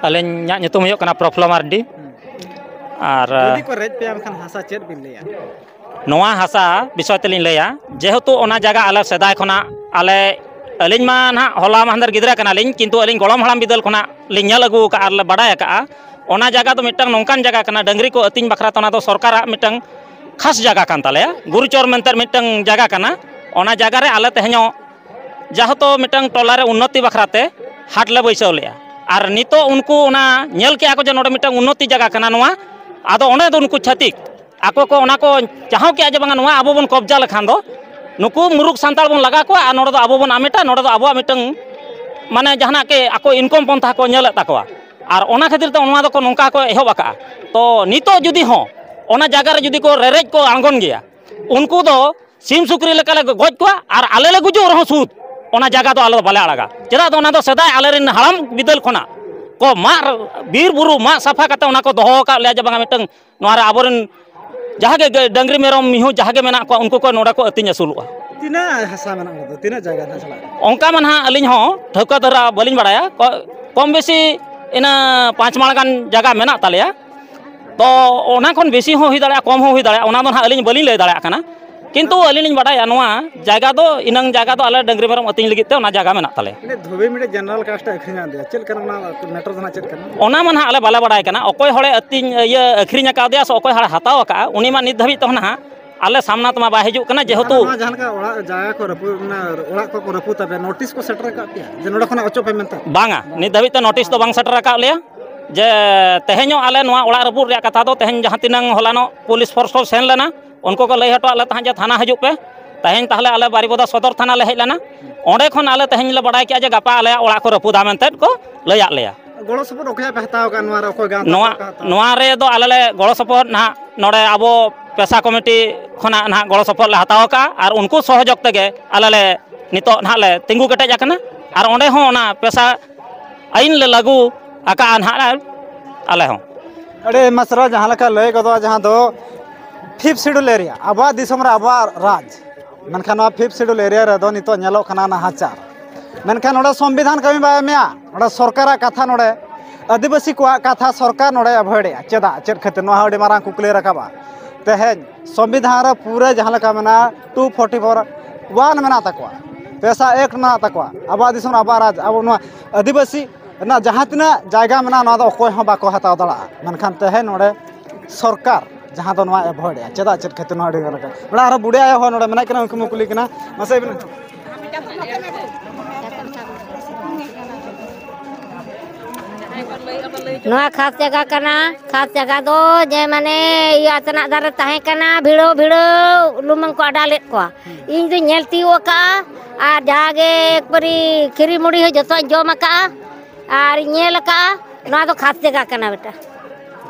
ᱟᱹᱞᱤᱧᱟᱜ ᱧᱩᱛᱩᱢ ᱦᱩᱭᱩᱜ ᱠᱟᱱᱟ ᱯᱨᱚᱯᱷᱩᱞᱞᱚ ᱢᱟᱨᱰᱤ᱾ ᱟᱨ ᱡᱩᱫᱤ ᱠᱚ ᱨᱮᱡ ᱯᱮᱭᱟ, ᱮᱱᱠᱷᱟᱱ ᱦᱟᱥᱟ ᱪᱮᱫ ᱵᱤᱱ ᱞᱟᱹᱭᱟ? ᱱᱚᱣᱟ ᱦᱟᱥᱟ ᱵᱤᱥᱚᱭ ᱛᱮᱞᱤᱧ ᱞᱟᱹᱭᱟ, ᱡᱮᱦᱮᱛᱩ ᱚᱱᱟ ᱡᱟᱭᱜᱟ ᱟᱞᱮ ᱥᱮᱫᱟᱭ ᱠᱷᱚᱱᱟᱜ ᱟᱞᱮ, ᱟᱹᱞᱤᱧ ᱢᱟ ᱱᱟᱦᱟᱜ ᱦᱚᱞᱟ ᱢᱟᱦᱫᱮᱨ ᱜᱤᱫᱽᱨᱟᱹ ᱠᱟᱱᱟᱞᱤᱧ, ᱠᱤᱱᱛᱩ ᱟᱹᱞᱤᱧ ᱜᱚᱲᱚᱢ ᱦᱟᱲᱟᱢ ᱵᱤᱫᱟᱹᱞ ᱠᱷᱚᱱᱟᱜ ᱞᱤᱧ ᱧᱮᱞ ᱟᱹᱜᱩ ᱟᱠᱟᱫᱼᱟ ᱟᱨ ᱞᱮ ᱵᱟᱰᱟᱭ ᱟᱠᱟᱫᱼᱟ᱾ ᱚᱱᱟ ᱡᱟᱭᱜᱟ ᱫᱚ ᱢᱤᱫᱴᱟᱝ ᱱᱚᱝᱠᱟᱱ ᱡᱟᱭᱜᱟ ᱠᱟᱱᱟ, ᱰᱟᱹᱝᱨᱤ ᱠᱚ ᱟᱹᱛᱤᱧ ᱵᱟᱠᱷᱨᱟ ᱛᱮ ᱚᱱᱟ ᱫᱚ ᱥᱚᱨᱠᱟᱨᱟᱜ ᱢᱤᱫᱴᱟᱝ ᱠᱷᱟᱥ ᱡᱟᱭᱜᱟ ᱠᱟᱱ ᱛᱟᱞᱮᱭᱟ, ᱜᱩᱨᱩᱪᱚᱨ ᱢᱮᱱᱛᱮ ᱢᱤᱫᱴᱟᱝ ᱡᱟᱭᱜᱟ ᱠᱟᱱᱟ᱾ ᱚᱱᱟ ᱡᱟᱭᱜᱟ ᱨᱮ ᱟᱞᱮ ᱛᱮᱦᱮᱧᱚᱜ ᱡᱟᱦᱟᱸ ᱛᱚ ᱢᱤᱫᱴᱟᱝ ᱴᱚᱞᱟ ᱨᱮ ᱩᱱᱱᱚᱛᱤ ᱵᱟᱠᱷᱨᱟ ᱛᱮ ᱦᱟᱴ ᱞᱮ ᱵᱟᱹᱭᱥᱟᱹᱣ ᱞᱮᱫᱼᱟ᱾ ᱟᱨ ᱱᱤᱛᱚᱜ ᱩᱱᱠᱩ ᱚᱱᱟ ᱧᱮᱞ ᱠᱮᱜᱼᱟ ᱠᱚ ᱡᱮ ᱱᱚᱰᱮ ᱢᱤᱫᱴᱟᱝ ᱩᱱᱱᱚᱛᱤ ᱡᱟᱭᱜᱟ ᱠᱟᱱᱟ ᱱᱚᱣᱟ, ᱟᱫᱚ ᱚᱸᱰᱮ ᱫᱚ ᱩᱱᱠᱩ ᱪᱷᱟᱹᱛᱤᱠ ᱟᱠᱚ ᱠᱚ ᱚᱱᱟ ᱠᱚ ᱪᱟᱦᱟᱣ ᱠᱮᱜᱼᱟ ᱡᱮ ᱵᱟᱝᱟ, ᱱᱚᱣᱟ ᱟᱵᱚ ᱵᱚᱱ ᱠᱚᱵᱽᱡᱟ ᱞᱮᱠᱷᱟᱱ ᱫᱚ ᱱᱩᱠᱩ ᱢᱩᱨᱩᱠ ᱥᱟᱱᱛᱟᱲ ᱵᱚᱱ ᱞᱟᱜᱟ ᱠᱚᱣᱟ ᱟᱨ ᱱᱚᱰᱮ ᱫᱚ ᱟᱵᱚ ᱵᱚᱱ ᱟᱢᱮᱴᱟ, ᱱᱚᱰᱮ ᱫᱚ ᱟᱵᱚᱣᱟᱜ ᱢᱤᱫᱴᱟᱝ ᱢᱟᱱᱮ ᱡᱟᱦᱟᱱᱟᱜ ᱜᱮ ᱟᱠᱚ ᱤᱱᱠᱚᱢ ᱯᱚᱱᱛᱷᱟ ᱠᱚ ᱧᱮᱞᱮᱫ ᱛᱟᱠᱚᱣᱟ᱾ ᱟᱨ ᱚᱱᱟ ᱠᱷᱟᱹᱛᱤᱨ ᱛᱮ ᱱᱚᱣᱟ ᱫᱚᱠᱚ ᱱᱚᱝᱠᱟ ᱠᱚ ᱮᱦᱚᱵ ᱟᱠᱟᱜᱼᱟ᱾ ᱛᱚ ᱱᱤᱛᱚᱜ ᱡᱩᱫᱤ ᱦᱚᱸ ᱚᱱᱟ ᱡᱟᱭᱜᱟ ᱨᱮ ᱡᱩᱫᱤ ᱠᱚ ᱨᱮᱨᱮᱡ ᱠᱚ ᱟᱬᱜᱚᱱ ᱜᱮᱭᱟ, ᱩᱱᱠᱩ ᱫᱚ ᱥᱤᱢ ᱥᱩᱠᱨᱤ ᱞᱮᱠᱟᱞᱮ ᱜᱚᱡ ᱠᱚᱣᱟ ᱟᱨ ᱟᱞᱮ ᱞᱮ ᱜᱩᱡᱩᱜ ᱨᱮᱦᱚᱸ ᱥᱩᱫ ᱚᱱᱟ ᱡᱟᱭᱜᱟ ᱫᱚ ᱟᱞᱮ ᱫᱚ ᱵᱟᱞᱮ ᱟᱲᱟᱜᱟ᱾ ᱪᱮᱫᱟᱜ ᱫᱚ ᱚᱱᱟ ᱫᱚ ᱥᱮᱫᱟᱭ ᱟᱞᱮᱨᱮᱱ ᱦᱟᱲᱟᱢ ᱵᱤᱫᱟᱹᱞ ᱠᱷᱚᱱᱟᱜ ᱠᱚ ᱢᱟᱜ, ᱵᱤᱨ ᱵᱩᱨᱩ ᱢᱟᱜ ᱥᱟᱯᱷᱟ ᱠᱟᱛᱮ ᱚᱱᱟ ᱠᱚ ᱫᱚᱦᱚ ᱟᱠᱟᱫ ᱞᱮᱭᱟ ᱡᱮ ᱵᱟᱝᱟ ᱢᱤᱫᱴᱟᱝ ᱱᱚᱣᱟ ᱨᱮ ᱟᱵᱚᱨᱮᱱ ᱡᱟᱦᱟᱸ ᱜᱮ ᱜᱟᱹᱭ, ᱰᱟᱹᱝᱨᱤ, ᱢᱮᱨᱚᱢ, ᱢᱤᱦᱩ ᱡᱟᱦᱟᱸ ᱜᱮ ᱢᱮᱱᱟᱜ ᱠᱚᱣᱟ ᱩᱱᱠᱩ ᱠᱚ ᱱᱚᱰᱮ ᱠᱚ ᱟᱹᱛᱤᱧ ᱟᱹᱥᱩᱞᱚᱜᱼᱟ᱾ ᱛᱤᱱᱟᱹᱜ ᱦᱟᱥᱟ ᱢᱮᱱᱟᱜᱼᱟ ᱚᱸᱰᱮ ᱫᱚ? ᱛᱤᱱᱟᱹᱜ ᱡᱟᱭᱜᱟ ᱱᱟᱜ ᱪᱟᱞᱟᱜ ᱠᱟᱱᱟ? ᱚᱱᱠᱟ ᱢᱟ ᱱᱟᱦᱟᱜ ᱟᱹᱞᱤᱧ ᱦᱚᱸ ᱴᱷᱟᱹᱣᱠᱟᱹ ᱫᱷᱟᱨᱟ ᱵᱟᱹᱞᱤᱧ ᱵᱟᱲᱟᱭᱟ᱾ ᱠᱚ-, ᱠᱚᱢ ᱵᱮᱥᱤ ᱤᱱᱟᱹ ᱯᱟᱸᱪ ᱢᱟᱲ ᱜᱟᱱ ᱡᱟᱭᱜᱟ ᱢᱮᱱᱟᱜ ᱛᱟᱞᱮᱭᱟ᱾ ᱛᱚ ᱚᱱᱟ ᱠᱷᱚᱱ ᱵᱮᱥᱤ ᱦᱚᱸ ᱦᱩᱭ ᱫᱟᱲᱮᱭᱟᱜᱼᱟ, ᱠᱚᱢ ᱦᱚᱸ ᱦᱩᱭ ᱫᱟᱲᱮᱭᱟᱜᱼᱟ, ᱚᱱᱟ ᱫᱚ ᱱᱟᱦᱟᱜ ᱟᱹᱞᱤᱧ ᱵᱟᱹᱞᱤᱧ ᱞᱟᱹᱭ ᱫᱟᱲᱮᱭᱟᱜ ᱠᱟᱱᱟ᱾ ᱠᱤᱱᱛᱩ ᱟᱹᱞᱤᱧ ᱞᱤᱧ ᱵᱟᱰᱟᱭᱟ ᱱᱚᱣᱟ ᱡᱟᱭᱜᱟ ᱫᱚ ᱤᱱᱟᱹᱝ ᱡᱟᱭᱜᱟ ᱫᱚ ᱟᱞᱮ ᱰᱟᱹᱝᱨᱤ ᱢᱮᱨᱚᱢ ᱟᱹᱛᱤᱧ ᱞᱟᱹᱜᱤᱫ ᱛᱮ ᱚᱱᱟ ᱡᱟᱭᱜᱟ ᱢᱮᱱᱟᱜ ᱛᱟᱞᱮᱭᱟ᱾ ᱚᱸᱰᱮ ᱫᱷᱩᱵᱤ ᱢᱤᱫᱴᱮᱡ ᱡᱮᱱᱟᱨᱟᱞ ᱠᱟᱥᱴ ᱟᱹᱠᱷᱨᱤᱧ ᱟᱫᱮᱭᱟ, ᱪᱮᱫ ᱞᱮᱠᱟᱱᱟ ᱚᱱᱟ ᱢᱮᱴᱟᱨ ᱫᱚ ᱱᱟᱦᱟᱜ ᱪᱮᱫ ᱠᱟᱱᱟ? ᱚᱱᱟ ᱢᱟ ᱱᱟᱦᱟᱜ ᱟᱞᱮ ᱵᱟᱞᱮ ᱵᱟᱲᱟᱭ ᱠᱟᱱᱟ, ᱚᱠᱚᱭ ᱦᱚᱲᱮ ᱟᱹᱛᱤᱧ, ᱤᱭᱟᱹ, ᱟᱹᱠᱷᱨᱤᱧ ᱟᱠᱟᱫᱮᱭᱟ ᱥᱮ ᱚᱠᱚᱭ ᱦᱚᱲᱮ ᱦᱟᱛᱟᱣ ᱟᱠᱟᱫᱼᱟ, ᱩᱱᱤ ᱢᱟ ᱱᱤᱛ ᱫᱷᱟᱹᱵᱤᱡ ᱛᱮᱦᱚᱸ ᱱᱟᱦᱟᱜ ᱟᱞᱮ ᱥᱟᱢᱱᱟ ᱛᱮᱢᱟ ᱵᱟᱭ ᱦᱤᱡᱩᱜ ᱠᱟᱱᱟ, ᱡᱮᱦᱮᱛᱩ ᱟᱫᱚ ᱱᱚᱣᱟ ᱡᱟᱦᱟᱸ ᱞᱮᱠᱟ ᱚᱲᱟᱜ ᱡᱟᱭᱜᱟ ᱠᱚ ᱨᱟᱹᱯᱩᱫ, ᱢᱟᱱᱮ ᱚᱲᱟᱜ ᱠᱚᱠᱚ ᱨᱟᱹᱯᱩᱫ ᱛᱟᱯᱮᱭᱟ, ᱱᱳᱴᱤᱥ ᱠᱚ ᱥᱮᱴᱮᱨ ᱟᱠᱟᱫ ᱯᱮᱭᱟ ᱡᱮ ᱱᱚᱰᱮ ᱠᱷᱚᱱᱟᱜ ᱚᱪᱚᱜ ᱯᱮ ᱢᱮᱱᱛᱮ? ᱵᱟᱝᱟ, ᱱᱤᱛ ᱫᱷᱟᱹᱵᱤᱡ ᱛᱮ ᱱᱳᱴᱤᱥ ᱫᱚ ᱵᱟᱝ ᱥᱮᱴᱮᱨ ᱟᱠᱟᱫ ᱞᱮᱭᱟ᱾ ᱡᱮ ᱛᱮᱦᱮᱧᱚᱜ ᱟᱞᱮ ᱱᱚᱣᱟ ᱚᱲᱟᱜ ᱨᱟᱹᱯᱩᱫ ᱨᱮᱭᱟᱜ ᱠᱟᱛᱷᱟ ᱫᱚ ᱛᱮᱦᱮᱧ ᱡᱟᱦᱟᱸ ᱛᱤᱱᱟᱹᱝ ᱦᱚᱞᱟᱱᱚᱜ ᱯᱩᱞᱤᱥ ᱯᱷᱳᱨᱥ ᱠᱚ ᱥᱮᱱ ᱞᱮᱱᱟ, ᱩᱱᱠᱩ ᱠᱚ ᱞᱟᱹᱭ ᱦᱚᱴᱚᱣᱟᱫ ᱞᱮ ᱛᱟᱦᱮᱸᱫ ᱡᱮ ᱛᱷᱟᱱᱟ ᱦᱤᱡᱩᱜ ᱯᱮ᱾ ᱛᱮᱦᱮᱧ ᱛᱟᱦᱞᱮ ᱟᱞᱮ ᱵᱟᱨᱤᱯᱚᱫᱟ ᱥᱚᱫᱚᱨ ᱛᱷᱟᱱᱟ ᱞᱮ ᱦᱮᱡ ᱞᱮᱱᱟ᱾ ᱚᱸᱰᱮ ᱠᱷᱚᱱ ᱟᱞᱮ ᱛᱮᱦᱮᱧ ᱞᱮ ᱵᱟᱲᱟᱭ ᱠᱮᱜᱼᱟ ᱡᱮ ᱜᱟᱯᱟ ᱟᱞᱮᱭᱟᱜ ᱚᱲᱟᱜ ᱠᱚ ᱨᱟᱹᱯᱩᱫᱟ ᱢᱮᱱᱛᱮ ᱠᱚ ᱞᱟᱹᱭᱟᱫ ᱞᱮᱭᱟ᱾ ᱜᱚᱲᱚ ᱥᱚᱯᱚᱦᱚᱫ ᱚᱠᱚᱭᱟᱜ ᱯᱮ ᱦᱟᱛᱟᱣ ᱟᱠᱟᱫᱼᱟ ᱱᱚᱣᱟ ᱨᱮ? ᱚᱠᱚᱭ ᱜᱟᱶᱛᱟ ᱱᱚᱣᱟ, ᱠᱚᱯᱮ ᱦᱟᱛᱟᱣ ᱱᱚᱣᱟ ᱨᱮᱫᱚ ᱟᱞᱮ ᱞᱮ ᱜᱚᱲᱚ ᱥᱚᱯᱚᱦᱚᱫ ᱱᱟᱦᱟᱜ ᱱᱚᱰᱮ ᱟᱵᱚ ᱯᱮᱥᱟ ᱠᱚᱢᱤᱴᱤ ᱠᱷᱚᱱᱟᱜ ᱱᱟᱦᱟᱜ ᱜᱚᱲᱚ ᱥᱚᱯᱚᱦᱚᱫ ᱞᱮ ᱦᱟᱛᱟᱣ ᱟᱠᱟᱫᱼᱟ ᱟᱨ ᱩᱱᱠᱩ ᱥᱚᱦᱚᱡᱳᱜᱽ ᱛᱮᱜᱮ ᱟᱞᱮ ᱞᱮ ᱱᱤᱛᱚᱜ ᱱᱟᱦᱟᱜ ᱞᱮ ᱛᱤᱸᱜᱩ ᱠᱮᱴᱮᱡ ᱟᱠᱟᱱᱟ᱾ ᱟᱨ ᱚᱸᱰᱮ ᱦᱚᱸ ᱚᱱᱟ ᱯᱮᱥᱟ ᱟᱹᱭᱤᱱ ᱞᱮ ᱞᱟᱹᱜᱩ ᱟᱠᱟᱫᱼᱟ ᱱᱟᱦᱟᱜ ᱟᱞᱮ ᱦᱚᱸ᱾ ᱟᱹᱰᱤ ᱟᱭᱢᱟ ᱥᱟᱨᱦᱟᱣ᱾ ᱡᱟᱦᱟᱸ ᱞᱮᱠᱟ ᱞᱟᱹᱭ ᱜᱚᱫᱚᱜᱼᱟ, ᱡᱟᱦᱟᱸ ᱫᱚ ᱯᱷᱤᱯᱛᱷ ᱥᱤᱰᱩᱞ ᱮᱨᱤᱭᱟ, ᱟᱵᱚᱣᱟᱜ ᱫᱤᱥᱚᱢ ᱨᱮ ᱟᱵᱚᱣᱟᱜ ᱨᱟᱡᱽ, ᱢᱮᱱᱠᱷᱟᱱ ᱱᱚᱣᱟ ᱯᱷᱤᱯᱛᱷ ᱥᱤᱰᱩᱞ ᱮᱨᱤᱭᱟ ᱨᱮᱫᱚ ᱱᱤᱛᱚᱜ ᱧᱮᱞᱚᱜ ᱠᱟᱱᱟ ᱱᱟᱦᱟᱪᱟᱨ᱾ ᱢᱮᱱᱠᱷᱟᱱ ᱱᱚᱰᱮ ᱥᱚᱝᱵᱤᱫᱷᱟᱱ ᱠᱟᱹᱢᱤ ᱵᱟᱭ ᱮᱢᱮᱜᱼᱟ, ᱱᱚᱰᱮ ᱥᱚᱨᱠᱟᱨᱟᱜ ᱠᱟᱛᱷᱟ ᱱᱚᱰᱮ ᱟᱹᱫᱤᱵᱟᱹᱥᱤ ᱠᱚᱣᱟᱜ ᱠᱟᱛᱷᱟ ᱥᱚᱨᱠᱟᱨ ᱱᱚᱰᱮ ᱮᱵᱷᱚᱭᱮᱰ ᱮᱫᱼᱟ᱾ ᱪᱮᱫᱟᱜ? ᱪᱮᱫ ᱠᱷᱟᱹᱛᱤᱨ? ᱱᱚᱣᱟ ᱦᱚᱸ ᱟᱹᱰᱤ ᱢᱟᱨᱟᱝ ᱠᱩᱠᱞᱤ ᱨᱟᱠᱟᱵᱼᱟ᱾ ᱛᱮᱦᱮᱧ ᱥᱚᱝᱵᱤᱫᱷᱟᱱ ᱨᱮ ᱯᱩᱨᱟᱹ ᱡᱟᱦᱟᱸ ᱞᱮᱠᱟ ᱢᱮᱱᱟᱜᱼᱟ, ᱴᱩ ᱯᱷᱳᱨᱴᱤ ᱯᱷᱳᱨ ᱚᱣᱟᱱ ᱢᱮᱱᱟᱜ ᱛᱟᱠᱚᱣᱟ, ᱯᱮᱥᱟ ᱮᱠᱴ ᱢᱮᱱᱟᱜ ᱛᱟᱠᱚᱣᱟ, ᱟᱵᱚᱣᱟᱜ ᱫᱤᱥᱚᱢ ᱨᱮ ᱟᱵᱚᱣᱟᱜ ᱨᱟᱡᱽ, ᱟᱵᱚ ᱱᱚᱣᱟ ᱟᱹᱫᱤᱵᱟᱹᱥᱤ ᱨᱮᱱᱟᱜ ᱡᱟᱦᱟᱸ ᱛᱤᱱᱟᱹᱜ ᱡᱟᱭᱜᱟ ᱢᱮᱱᱟᱜᱼᱟ, ᱱᱚᱣᱟ ᱫᱚ ᱚᱠᱚᱭ ᱦᱚᱸ ᱵᱟᱠᱚ ᱦᱟᱛᱟᱣ ᱫᱟᱲᱮᱭᱟᱜᱼᱟ᱾ ᱢᱮᱱᱠᱷᱟᱱ ᱛᱮᱦᱮᱧ ᱱᱚᱰᱮ ᱥᱚᱨᱠᱟᱨ ᱡᱟᱦᱟᱸ ᱫᱚ ᱱᱚᱣᱟ ᱮᱵᱷᱚᱭᱮᱰ ᱮᱫᱼᱟ, ᱪᱮᱫᱟᱜ? ᱪᱮᱫ ᱠᱷᱟᱹᱛᱤᱨ ᱱᱚᱣᱟ ᱟᱹᱰᱤ ᱜᱟᱱ ᱠᱟᱱᱟ? ᱱᱚᱰᱮ ᱟᱨᱦᱚᱸ ᱵᱩᱰᱷᱤ ᱟᱭᱳ ᱦᱚᱸ ᱱᱚᱰᱮ ᱢᱮᱱᱟᱜ ᱠᱤᱱᱟ, ᱩᱱᱠᱩ ᱵᱚᱱ ᱠᱩᱞᱤ ᱠᱤᱱᱟ᱾ ᱢᱟᱥᱮ ᱟᱹᱵᱤᱱ ᱱᱚᱣᱟ ᱠᱷᱟᱥ ᱡᱟᱭᱜᱟ ᱠᱟᱱᱟ᱾ ᱠᱷᱟᱥ ᱡᱟᱭᱜᱟ ᱫᱚ ᱡᱮ ᱢᱟᱱᱮ ᱤᱭᱟᱹ ᱟᱛᱮᱱᱟᱜ ᱫᱟᱨᱮ ᱛᱟᱦᱮᱸ ᱠᱟᱱᱟ, ᱵᱷᱤᱲᱟᱹᱣ ᱵᱷᱤᱲᱟᱹᱣ ᱞᱩᱢᱟᱹᱝ ᱠᱚ ᱟᱰᱟ ᱞᱮᱫ ᱠᱚᱣᱟ᱾ ᱤᱧ ᱫᱩᱧ ᱧᱮᱞ ᱛᱤᱭᱳᱜ ᱟᱠᱟᱫᱼᱟ᱾ ᱟᱨ ᱡᱟᱜᱮ ᱮᱠᱵᱟᱨᱮ ᱠᱷᱤᱨᱤ ᱢᱩᱲᱤ ᱦᱚᱸ ᱡᱚᱛᱚᱧ ᱡᱚᱢ ᱟᱠᱟᱫᱼᱟ᱾ ᱟᱨ ᱤᱧ ᱧᱮᱞ ᱟᱠᱟᱫᱼᱟ᱾ ᱱᱚᱣᱟ ᱫᱚ ᱠᱷᱟᱥ ᱡᱟᱭᱜᱟ ᱠᱟᱱᱟ ᱵᱮᱴᱟ᱾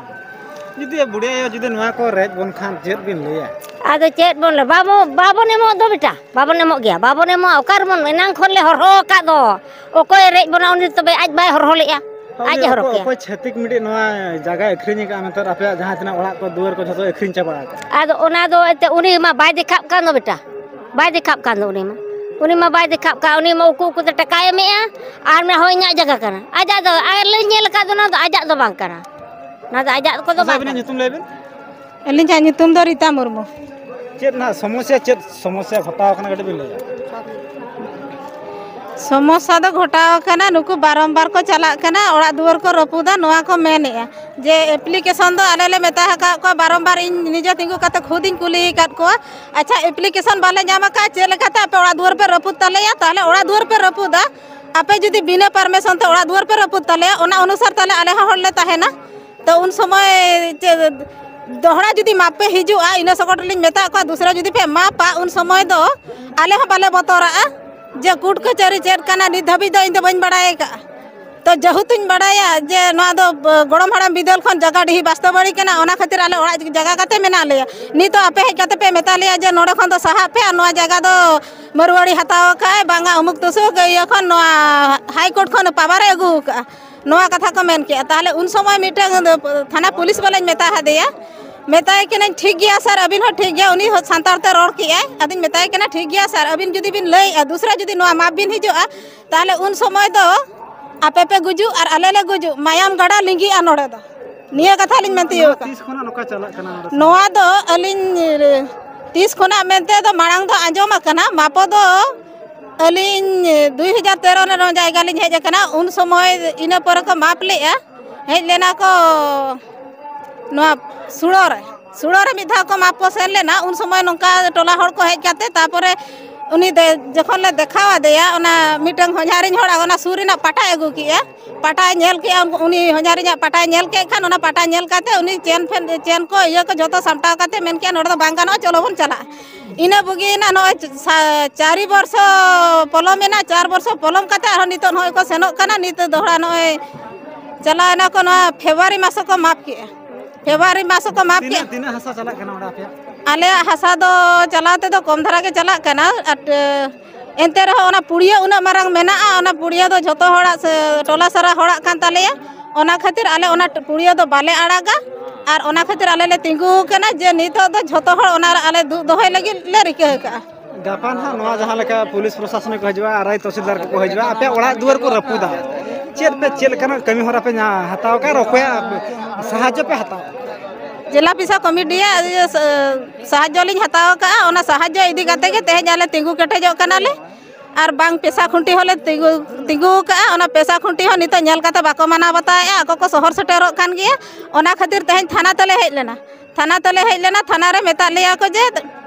ᱡᱩᱫᱤ ᱵᱩᱰᱷᱤ ᱟᱭᱳ ᱡᱩᱫᱤ ᱱᱚᱣᱟ ᱠᱚ ᱨᱮᱡ ᱵᱚᱱ ᱠᱷᱟᱱ ᱪᱮᱫ ᱵᱤᱱ ᱞᱟᱹᱭᱟ? ᱟᱫᱚ ᱪᱮᱫ ᱵᱚᱱ ᱞᱟᱹᱭᱟ? ᱵᱟᱵᱚ ᱵᱟᱵᱚᱱ ᱮᱢᱚᱜ ᱫᱚ ᱵᱮᱴᱟ, ᱵᱟᱵᱚᱱ ᱮᱢᱚᱜ ᱜᱮᱭᱟ, ᱵᱟᱵᱚᱱ ᱮᱢᱚᱜᱼᱟ᱾ ᱚᱠᱟ ᱨᱮᱵᱚᱱ ᱮᱱᱟᱝ ᱠᱷᱚᱱ ᱞᱮ ᱦᱚᱨᱦᱚ ᱟᱠᱟᱫ ᱫᱚ᱾ ᱚᱠᱚᱭᱮ ᱨᱮᱡ ᱵᱚᱱᱟ ᱩᱱᱤ ᱛᱚᱵᱮ ᱟᱡ ᱵᱟᱭ ᱦᱚᱨᱦᱚ ᱞᱮᱫᱼᱟ? ᱟᱡ ᱮ ᱦᱚᱨᱚ ᱚᱠᱚᱭ ᱠᱮᱭᱟ᱾ ᱚᱠᱚᱭ ᱪᱷᱟᱹᱛᱤᱠ ᱢᱤᱫᱴᱤᱡ ᱱᱚᱣᱟ ᱡᱟᱭᱜᱟᱭ ᱟᱹᱠᱷᱨᱤᱧ ᱟᱠᱟᱫᱼᱟ ᱢᱮᱱᱛᱮ ᱟᱯᱮᱭᱟᱜ ᱡᱟᱦᱟᱸ ᱛᱤᱱᱟᱹᱜ ᱚᱲᱟᱜ ᱠᱚ ᱫᱩᱣᱟᱹᱨ ᱠᱚ ᱡᱷᱚᱛᱚ ᱟᱹᱠᱷᱨᱤᱧ ᱪᱟᱵᱟ ᱟᱠᱟᱫᱼᱟ? ᱟᱫᱚ ᱚᱱᱟ ᱫᱚ ᱮᱱᱛᱮᱫ ᱩᱱᱤ ᱢᱟ ᱵᱟᱭ ᱫᱮᱠᱷᱟᱜ ᱠᱟᱱ ᱫᱚ ᱵᱮᱴᱟ, ᱵᱟᱭ ᱫᱮᱠᱷᱟᱜ ᱠᱟᱱ ᱫᱚ ᱩᱱᱤ ᱢᱟ᱾ ᱩᱱᱤ ᱢᱟ ᱵᱟᱭ ᱫᱮᱠᱷᱟᱜ ᱠᱟᱱ, ᱩᱱᱤ ᱢᱟ ᱩᱠᱩ ᱩᱠᱩ ᱛᱮ ᱴᱟᱠᱟᱭ ᱮᱢᱮᱜᱼᱟ᱾ ᱟᱨ ᱢᱮᱱᱟ ᱦᱳᱭ ᱤᱧᱟᱹᱜ ᱡᱟᱭᱜᱟ ᱠᱟᱱᱟ, ᱟᱡᱟᱜ ᱫᱚ᱾ ᱟᱨ ᱞᱤᱧ ᱧᱮᱞ ᱟᱠᱟᱫ ᱫᱚ ᱚᱱᱟ ᱫᱚ ᱟᱡᱟᱜ ᱫᱚ ᱵᱟᱝ ᱠᱟᱱᱟ, ᱚᱱᱟ ᱫᱚ ᱟᱡᱟᱜ ᱠᱚᱫᱚ ᱢᱟᱥᱮ ᱵᱟᱝ ᱟᱹᱵᱤᱱᱟᱜ ᱠᱟᱱᱟ᱾ ᱧᱩᱛᱩᱢ ᱞᱟᱹᱭ ᱵᱤᱱ᱾ ᱟᱹᱞᱤᱧᱟᱜ ᱧᱩᱛᱩᱢ ᱫᱚ ᱨᱤᱛᱟ ᱢᱩᱨᱢᱩ᱾ ᱪᱮᱫ ᱱᱟᱦᱟᱜ ᱥᱚᱢᱚᱥᱥᱟ, ᱪᱮᱫ ᱥᱚᱢᱚᱥᱥᱟ ᱜᱷᱚᱴᱟᱣ ᱟᱠᱟᱱᱟ, ᱠᱟᱹᱴᱤᱡ ᱵᱤᱱ ᱞᱟᱹᱭᱟ? ᱥᱚᱢᱚᱥᱥᱟ ᱫᱚ ᱜᱷᱚᱴᱟᱣ ᱟᱠᱟᱱᱟ, ᱱᱩᱠᱩ ᱵᱟᱨᱚᱢᱵᱟᱨ ᱠᱚ ᱪᱟᱞᱟᱜ ᱠᱟᱱᱟ, ᱚᱲᱟᱜ ᱫᱩᱣᱟᱹᱨ ᱠᱚ ᱨᱟᱹᱯᱩᱫᱟ, ᱱᱚᱣᱟ ᱠᱚ ᱢᱮᱱᱮᱜᱼᱟ᱾ ᱡᱮ ᱮᱯᱞᱤᱠᱮᱥᱚᱱ ᱫᱚ ᱟᱞᱮ ᱞᱮ ᱢᱮᱛᱟ ᱟᱠᱟᱫ ᱠᱚᱣᱟ ᱵᱟᱨᱚᱢᱵᱟᱨ, ᱤᱧ ᱱᱤᱡᱮ ᱛᱤᱸᱜᱩ ᱠᱟᱛᱮ ᱠᱷᱩᱫ ᱤᱧ ᱠᱩᱞᱤ ᱟᱠᱟᱫ ᱠᱚᱣᱟ, ᱟᱪᱪᱷᱟ, ᱮᱯᱞᱤᱠᱮᱥᱚᱱ ᱵᱟᱞᱮ ᱧᱟᱢ ᱟᱠᱟᱫ, ᱪᱮᱫ ᱞᱮᱠᱟᱛᱮ ᱟᱯᱮ ᱚᱲᱟᱜ ᱫᱩᱣᱟᱹᱨ ᱯᱮ ᱨᱟᱹᱯᱩᱫ ᱛᱟᱞᱮᱭᱟ? ᱛᱟᱦᱞᱮ ᱚᱲᱟᱜ ᱫᱩᱣᱟᱹᱨ ᱯᱮ ᱨᱟᱹᱯᱩᱫᱟ, ᱟᱯᱮ ᱡᱩᱫᱤ ᱵᱤᱱᱟᱹ ᱯᱟᱨᱢᱤᱥᱚᱱ ᱛᱮ ᱚᱲᱟᱜ ᱫᱩᱣᱟᱹᱨ ᱯᱮ ᱨᱟᱹᱯᱩᱫ ᱛᱟᱞᱮᱭᱟ, ᱚᱱᱟ ᱚᱱᱩᱥᱟᱨ ᱛᱟᱦᱞᱮ ᱟᱞᱮ ᱦᱚᱸ ᱦᱚᱲ ᱞᱮ ᱛᱟᱦᱮᱱᱟ᱾ ᱛᱚ ᱩᱱ ᱥᱚᱢᱚᱭ ᱪᱮᱫ ᱫᱚᱦᱲᱟ ᱡᱩᱫᱤ ᱢᱟᱯ ᱯᱮ ᱦᱤᱡᱩᱜᱼᱟ, ᱤᱱᱟᱹ ᱥᱚᱠᱚᱴ ᱨᱮᱞᱤᱧ ᱢᱮᱛᱟᱫ ᱠᱚᱣᱟ, ᱫᱩᱥᱨᱟ ᱡᱩᱫᱤ ᱯᱮ ᱢᱟᱯᱟ, ᱩᱱ ᱥᱚᱢᱚᱭ ᱫᱚ ᱟᱞᱮ ᱦᱚᱸ ᱵᱟᱞᱮ ᱵᱚᱛᱚᱨᱟᱜᱼᱟ ᱡᱮ ᱠᱳᱨᱴ ᱠᱟᱹᱪᱷᱟᱹᱨᱤ ᱪᱮᱫ ᱠᱟᱱᱟ, ᱱᱤᱛ ᱫᱷᱟᱹᱵᱤᱡ ᱫᱚ ᱤᱧ ᱫᱚ ᱵᱟᱹᱧ ᱵᱟᱲᱟᱭ ᱟᱠᱟᱫᱼᱟ᱾ ᱛᱚ ᱡᱮᱦᱮᱛᱩᱧ ᱵᱟᱲᱟᱭᱟ ᱡᱮ ᱱᱚᱣᱟ ᱫᱚ ᱜᱚᱲᱚᱢ ᱦᱟᱲᱟᱢ ᱵᱤᱫᱟᱹᱞ ᱠᱷᱚᱱ ᱡᱟᱭᱜᱟ ᱰᱤᱦᱤ ᱵᱟᱥᱛᱚᱵᱟᱲᱤ ᱠᱟᱱᱟ, ᱚᱱᱟ ᱠᱷᱟᱹᱛᱤᱨ ᱟᱞᱮ ᱚᱲᱟᱜ ᱡᱟᱭᱜᱟ ᱠᱟᱛᱮ ᱢᱮᱱᱟᱜ ᱞᱮᱭᱟ᱾ ᱱᱤᱛᱚᱜ ᱟᱯᱮ ᱦᱮᱡ ᱠᱟᱛᱮ ᱯᱮ ᱢᱮᱛᱟ ᱞᱮᱭᱟ ᱡᱮ ᱱᱚᱰᱮ ᱠᱷᱚᱱ ᱫᱚ ᱥᱟᱦᱟᱜ ᱯᱮ ᱟᱨ ᱱᱚᱣᱟ ᱡᱟᱭᱜᱟ ᱫᱚ ᱢᱟᱹᱨᱣᱟᱹᱲᱤ ᱦᱟᱛᱟᱣ ᱟᱠᱟᱫᱼᱟᱭ, ᱵᱟᱝᱟ ᱩᱢᱩᱠ ᱛᱩᱥᱩᱠ ᱤᱭᱟᱹ ᱠᱷᱚᱱ ᱱᱚᱣᱟ ᱦᱟᱭ ᱠᱳᱨᱴ ᱠᱷᱚᱱ ᱯᱟᱣᱟᱨᱮ ᱟᱹᱜᱩ ᱟᱠᱟᱫᱼᱟ, ᱱᱚᱣᱟ ᱠᱟᱛᱷᱟ ᱠᱚ ᱢᱮᱱ ᱠᱮᱜᱼᱟ᱾ ᱛᱟᱦᱚᱞᱮ ᱩᱱ ᱥᱚᱢᱚᱭ ᱢᱤᱫᱴᱟᱝ ᱛᱷᱟᱱᱟ ᱯᱩᱞᱤᱥ ᱵᱟᱞᱟᱧ ᱢᱮᱛᱟ ᱦᱟᱫᱮᱭᱟ, ᱢᱮᱛᱟᱭ ᱠᱟᱹᱱᱟᱹᱧ, "ᱴᱷᱤᱠ ᱜᱮᱭᱟ ᱥᱟᱨ, ᱟᱹᱵᱤᱱ ᱦᱚᱸ ᱴᱷᱤᱠ ᱜᱮᱭᱟ", ᱩᱱᱤ ᱦᱚᱸ ᱥᱟᱱᱛᱟᱲ ᱛᱮ ᱨᱚᱲ ᱠᱮᱜᱼᱟᱭ᱾ ᱟᱫᱚᱧ ᱢᱮᱛᱟᱭ ᱠᱟᱱᱟ, "ᱴᱷᱤᱠ ᱜᱮᱭᱟ ᱥᱟᱨ, ᱟᱹᱵᱤᱱ ᱡᱩᱫᱤ ᱵᱤᱱ ᱞᱟᱹᱭᱮᱜᱼᱟ, ᱫᱩᱥᱨᱟ ᱡᱩᱫᱤ ᱱᱚᱣᱟ ᱢᱟᱯ ᱵᱤᱱ ᱦᱤᱡᱩᱜᱼᱟ, ᱛᱟᱦᱚᱞᱮ ᱩᱱ ᱥᱚᱢᱚᱭ ᱫᱚ ᱟᱯᱮ ᱯᱮ ᱜᱩᱡᱩᱜ ᱟᱨ ᱟᱞᱮ ᱞᱮ ᱜᱩᱡᱩᱜ, ᱢᱟᱭᱟᱢ ᱜᱟᱰᱟ ᱞᱤᱸᱜᱤᱜᱼᱟ ᱱᱚᱰᱮ ᱫᱚ᱾ ᱱᱤᱭᱟᱹ ᱠᱟᱛᱷᱟ ᱞᱤᱧ ᱢᱮᱱ ᱛᱤᱭᱳᱜ ᱟᱠᱟᱫ᱾ ᱛᱤᱥ ᱠᱷᱚᱱᱟᱜ ᱱᱚᱝᱠᱟ ᱪᱟᱞᱟᱜ ᱠᱟᱱᱟ ᱱᱚᱰᱮ? ᱱᱚᱣᱟ ᱫᱚ ᱟᱹᱞᱤᱧ ᱛᱤᱥ ᱠᱷᱚᱱᱟᱜ ᱢᱮᱱᱛᱮ ᱫᱚ ᱢᱟᱲᱟᱝ ᱫᱚ ᱟᱸᱡᱚᱢ ᱟᱠᱟᱱᱟ, ᱢᱟᱯᱚ ᱫᱚ ᱟᱹᱞᱤᱧ ᱫᱩᱭ ᱦᱟᱡᱟᱨ ᱛᱮᱨᱚ ᱨᱮ ᱱᱚᱣᱟ ᱡᱟᱭᱜᱟ ᱞᱤᱧ ᱦᱮᱡ ᱟᱠᱟᱱᱟ, ᱩᱱ ᱥᱚᱢᱚᱭ ᱤᱱᱟᱹ ᱯᱚᱨᱮ ᱠᱚ ᱢᱟᱯ ᱞᱮᱜᱼᱟ, ᱦᱮᱡ ᱞᱮᱱᱟ ᱠᱚ ᱱᱚᱣᱟ ᱥᱩᱲᱚ ᱨᱮ, ᱥᱩᱲᱚ ᱨᱮ ᱢᱤᱫ ᱫᱷᱟᱣ ᱠᱚ ᱢᱟᱯ ᱠᱚ ᱥᱮᱱ ᱞᱮᱱᱟ, ᱩᱱ ᱥᱚᱢᱚᱭ ᱱᱚᱝᱠᱟ ᱴᱚᱞᱟ ᱦᱚᱲ ᱠᱚ ᱦᱮᱡ ᱠᱟᱛᱮ, ᱛᱟᱨᱯᱚᱨᱮ ᱩᱱᱤ ᱫᱮ-, ᱡᱚᱠᱷᱚᱱ ᱞᱮ ᱫᱮᱠᱷᱟᱣ ᱟᱫᱮᱭᱟ, ᱚᱱᱟ ᱢᱤᱫᱴᱟᱝ ᱦᱚᱧᱦᱟᱨᱤᱧ ᱦᱚᱲ ᱚᱱᱟ ᱥᱩᱨ ᱨᱮᱱᱟᱜ ᱯᱟᱴᱟᱭ ᱟᱹᱜᱩ ᱠᱮᱜᱼᱟ, ᱯᱟᱴᱟᱭ ᱧᱮᱞ ᱠᱮᱜᱼᱟ, ᱩᱱᱤ ᱦᱚᱧᱦᱟᱨᱤᱧᱟᱜ ᱯᱟᱴᱟᱭ ᱧᱮᱞ ᱠᱮᱫ ᱠᱷᱟᱱ, ᱚᱱᱟ ᱯᱟᱴᱟ ᱧᱮᱞ ᱠᱟᱛᱮ ᱩᱱᱤ ᱪᱮᱱ ᱯᱷᱮᱱ, ᱪᱮᱱ ᱠᱚ ᱤᱭᱟᱹ ᱠᱚ ᱡᱷᱚᱛᱚ ᱥᱟᱢᱴᱟᱣ ᱠᱟᱛᱮ ᱢᱮᱱ ᱠᱮᱜᱼᱟ, "ᱱᱚᱰᱮ ᱫᱚ ᱵᱟᱝ ᱜᱟᱱᱚᱜᱼᱟ, ᱪᱚᱞᱚ ᱵᱚᱱ ᱪᱟᱞᱟᱜᱼᱟ᱾" ᱤᱱᱟᱹ ᱵᱩᱜᱤᱭᱮᱱᱟ, ᱱᱚᱜᱼᱚᱭ ᱥᱟ-, ᱪᱟᱨᱤ ᱵᱚᱨᱥᱚ ᱯᱚᱞᱚᱢᱮᱱᱟ, ᱪᱟᱨ ᱵᱚᱨᱥᱚ ᱯᱚᱞᱚᱢ ᱠᱟᱛᱮ ᱟᱨᱦᱚᱸ ᱱᱤᱛᱚᱜ ᱱᱚᱜᱼᱚᱭ ᱠᱚ ᱥᱮᱱᱚᱜ ᱠᱟᱱᱟ᱾ ᱱᱤᱛᱚᱜ ᱫᱚᱦᱲᱟ ᱱᱚᱜᱼᱚᱭ ᱪᱟᱞᱟᱣᱮᱱᱟ ᱠᱚ, ᱱᱚᱣᱟ ᱯᱷᱮᱵᱽᱨᱩᱣᱟᱨᱤ ᱢᱟᱥ ᱠᱚ ᱢᱟᱯ ᱠᱮᱜᱼᱟ, ᱯᱷᱮᱵᱽᱨᱩᱣᱟᱨᱤ ᱢᱟᱥ ᱠᱚ ᱢᱟᱯ ᱠᱮᱜᱼᱟ᱾ ᱛᱤᱱᱟᱹᱜ, ᱛᱤᱱᱟᱹᱜ ᱦᱟᱥᱟ ᱪᱟᱞᱟᱜ ᱠᱟᱱᱟ ᱚᱸᱰᱮ ᱟᱯᱮᱭᱟᱜ? ᱟᱞᱮᱭᱟᱜ ᱦᱟᱥᱟ ᱫᱚ ᱪᱟᱞᱟᱣ ᱛᱮᱫᱚ ᱠᱚᱢ ᱫᱷᱟᱨᱟ ᱜᱮ ᱪᱟᱞᱟᱜ ᱠᱟᱱᱟ, ᱟᱨ, ᱮᱱᱛᱮ ᱨᱮᱦᱚᱸ ᱚᱱᱟ ᱯᱩᱲᱤᱭᱟᱹ ᱩᱱᱟᱹᱜ ᱢᱟᱨᱟᱝ ᱢᱮᱱᱟᱜᱼᱟ, ᱚᱱᱟ ᱯᱩᱲᱤᱭᱟᱹ ᱫᱚ ᱡᱷᱚᱛᱚ ᱦᱚᱲᱟᱜ ᱥᱮ ᱴᱚᱞᱟ ᱥᱟᱨᱟ ᱦᱚᱲᱟᱜ ᱠᱟᱱ ᱛᱟᱞᱮᱭᱟ᱾ ᱚᱱᱟ ᱠᱷᱟᱹᱛᱤᱨ ᱟᱞᱮ ᱚᱱᱟ ᱯᱩᱲᱤᱭᱟᱹ ᱫᱚ ᱵᱟᱞᱮ ᱟᱲᱟᱜᱟ, ᱟᱨ ᱚᱱᱟ ᱠᱷᱟᱹᱛᱤᱨ ᱟᱞᱮ ᱞᱮ ᱛᱤᱸᱜᱩ ᱟᱠᱟᱱᱟ ᱡᱮ ᱱᱤᱛᱚᱜ ᱫᱚ ᱡᱷᱚᱛᱚ ᱦᱚᱲ ᱚᱱᱟ ᱨᱮ ᱟᱞᱮ ᱫᱩᱜ ᱫᱚᱦᱚᱭ ᱞᱟᱹᱜᱤᱫ ᱞᱮ ᱨᱤᱠᱟᱹ ᱟᱠᱟᱜᱼᱟ᱾ ᱜᱟᱯᱟ ᱱᱟᱦᱟᱜ ᱱᱚᱣᱟ ᱡᱟᱦᱟᱸ ᱞᱮᱠᱟ ᱯᱩᱞᱤᱥ ᱯᱨᱚᱥᱟᱥᱚᱱ ᱠᱚ ᱦᱤᱡᱩᱜᱼᱟ, ᱟᱨ ᱟᱭ ᱛᱚᱦᱥᱤᱞᱫᱟᱨ ᱠᱚᱠᱚ ᱦᱤᱡᱩᱜᱼᱟ, ᱟᱯᱮ ᱚᱲᱟᱜ ᱫᱩᱣᱟᱹᱨ ᱠᱚ ᱨᱟᱹᱯᱩᱫᱟ, ᱪᱮᱫ ᱯᱮ, ᱪᱮᱫ ᱞᱮᱠᱟᱱᱟᱜ ᱠᱟᱹᱢᱤ ᱦᱚᱨᱟ ᱯᱮ ᱧᱟ-, ᱦᱟᱛᱟᱣ ᱠᱟᱜᱼᱟ ᱟᱨ ᱚᱠᱚᱭᱟᱜ ᱥᱟᱦᱟᱡᱽᱡᱚ ᱯᱮ ᱦᱟᱛᱟᱣᱟ? ᱡᱮᱞᱟ ᱯᱤᱥᱟ ᱠᱚᱢᱤᱴᱤᱭᱟᱜ ᱤᱭᱟᱹ ᱥᱟ-, ᱥᱟᱦᱟᱡᱽᱡᱚ ᱞᱤᱧ ᱦᱟᱛᱟᱣ ᱟᱠᱟᱜᱼᱟ, ᱚᱱᱟ ᱥᱟᱦᱟᱡᱽᱡᱚ ᱤᱫᱤ ᱠᱟᱛᱮ ᱜᱮ ᱛᱮᱦᱮᱧ ᱟᱞᱮ ᱛᱤᱸᱜᱩ ᱠᱮᱴᱮᱡᱚᱜ ᱠᱟᱱᱟᱞᱮ᱾ ᱟᱨ ᱵᱟᱝ ᱯᱮᱥᱟ ᱠᱷᱩᱱᱴᱤ ᱦᱚᱸᱞᱮ ᱛᱤᱸᱜᱩ, ᱛᱤᱸᱜᱩ ᱟᱠᱟᱜᱼᱟ᱾ ᱚᱱᱟ ᱯᱮᱥᱟ ᱠᱷᱩᱱᱴᱤ ᱦᱚᱸ ᱱᱤᱛᱚᱜ ᱧᱮᱞ ᱠᱟᱛᱮ ᱵᱟᱠᱚ ᱢᱟᱱᱟᱣ ᱵᱟᱛᱟᱣᱮᱫᱼᱟ, ᱟᱠᱚ ᱠᱚ ᱥᱚᱦᱚᱨ ᱥᱮᱴᱮᱨᱚᱜ ᱠᱟᱱ ᱜᱮᱭᱟ᱾ ᱚᱱᱟ ᱠᱷᱟᱹᱛᱤᱨ ᱛᱮᱦᱮᱧ ᱛᱷᱟᱱᱟ ᱛᱮᱞᱮ ᱦᱮᱡ ᱞᱮᱱᱟ, ᱛᱷᱟᱱᱟ ᱛᱮᱞᱮ ᱦᱮᱡ ᱞᱮᱱᱟ, ᱛᱷᱟᱱᱟ ᱨᱮ ᱢᱮᱛᱟᱫ ᱞᱮᱭᱟ ᱠᱚ ᱡᱮ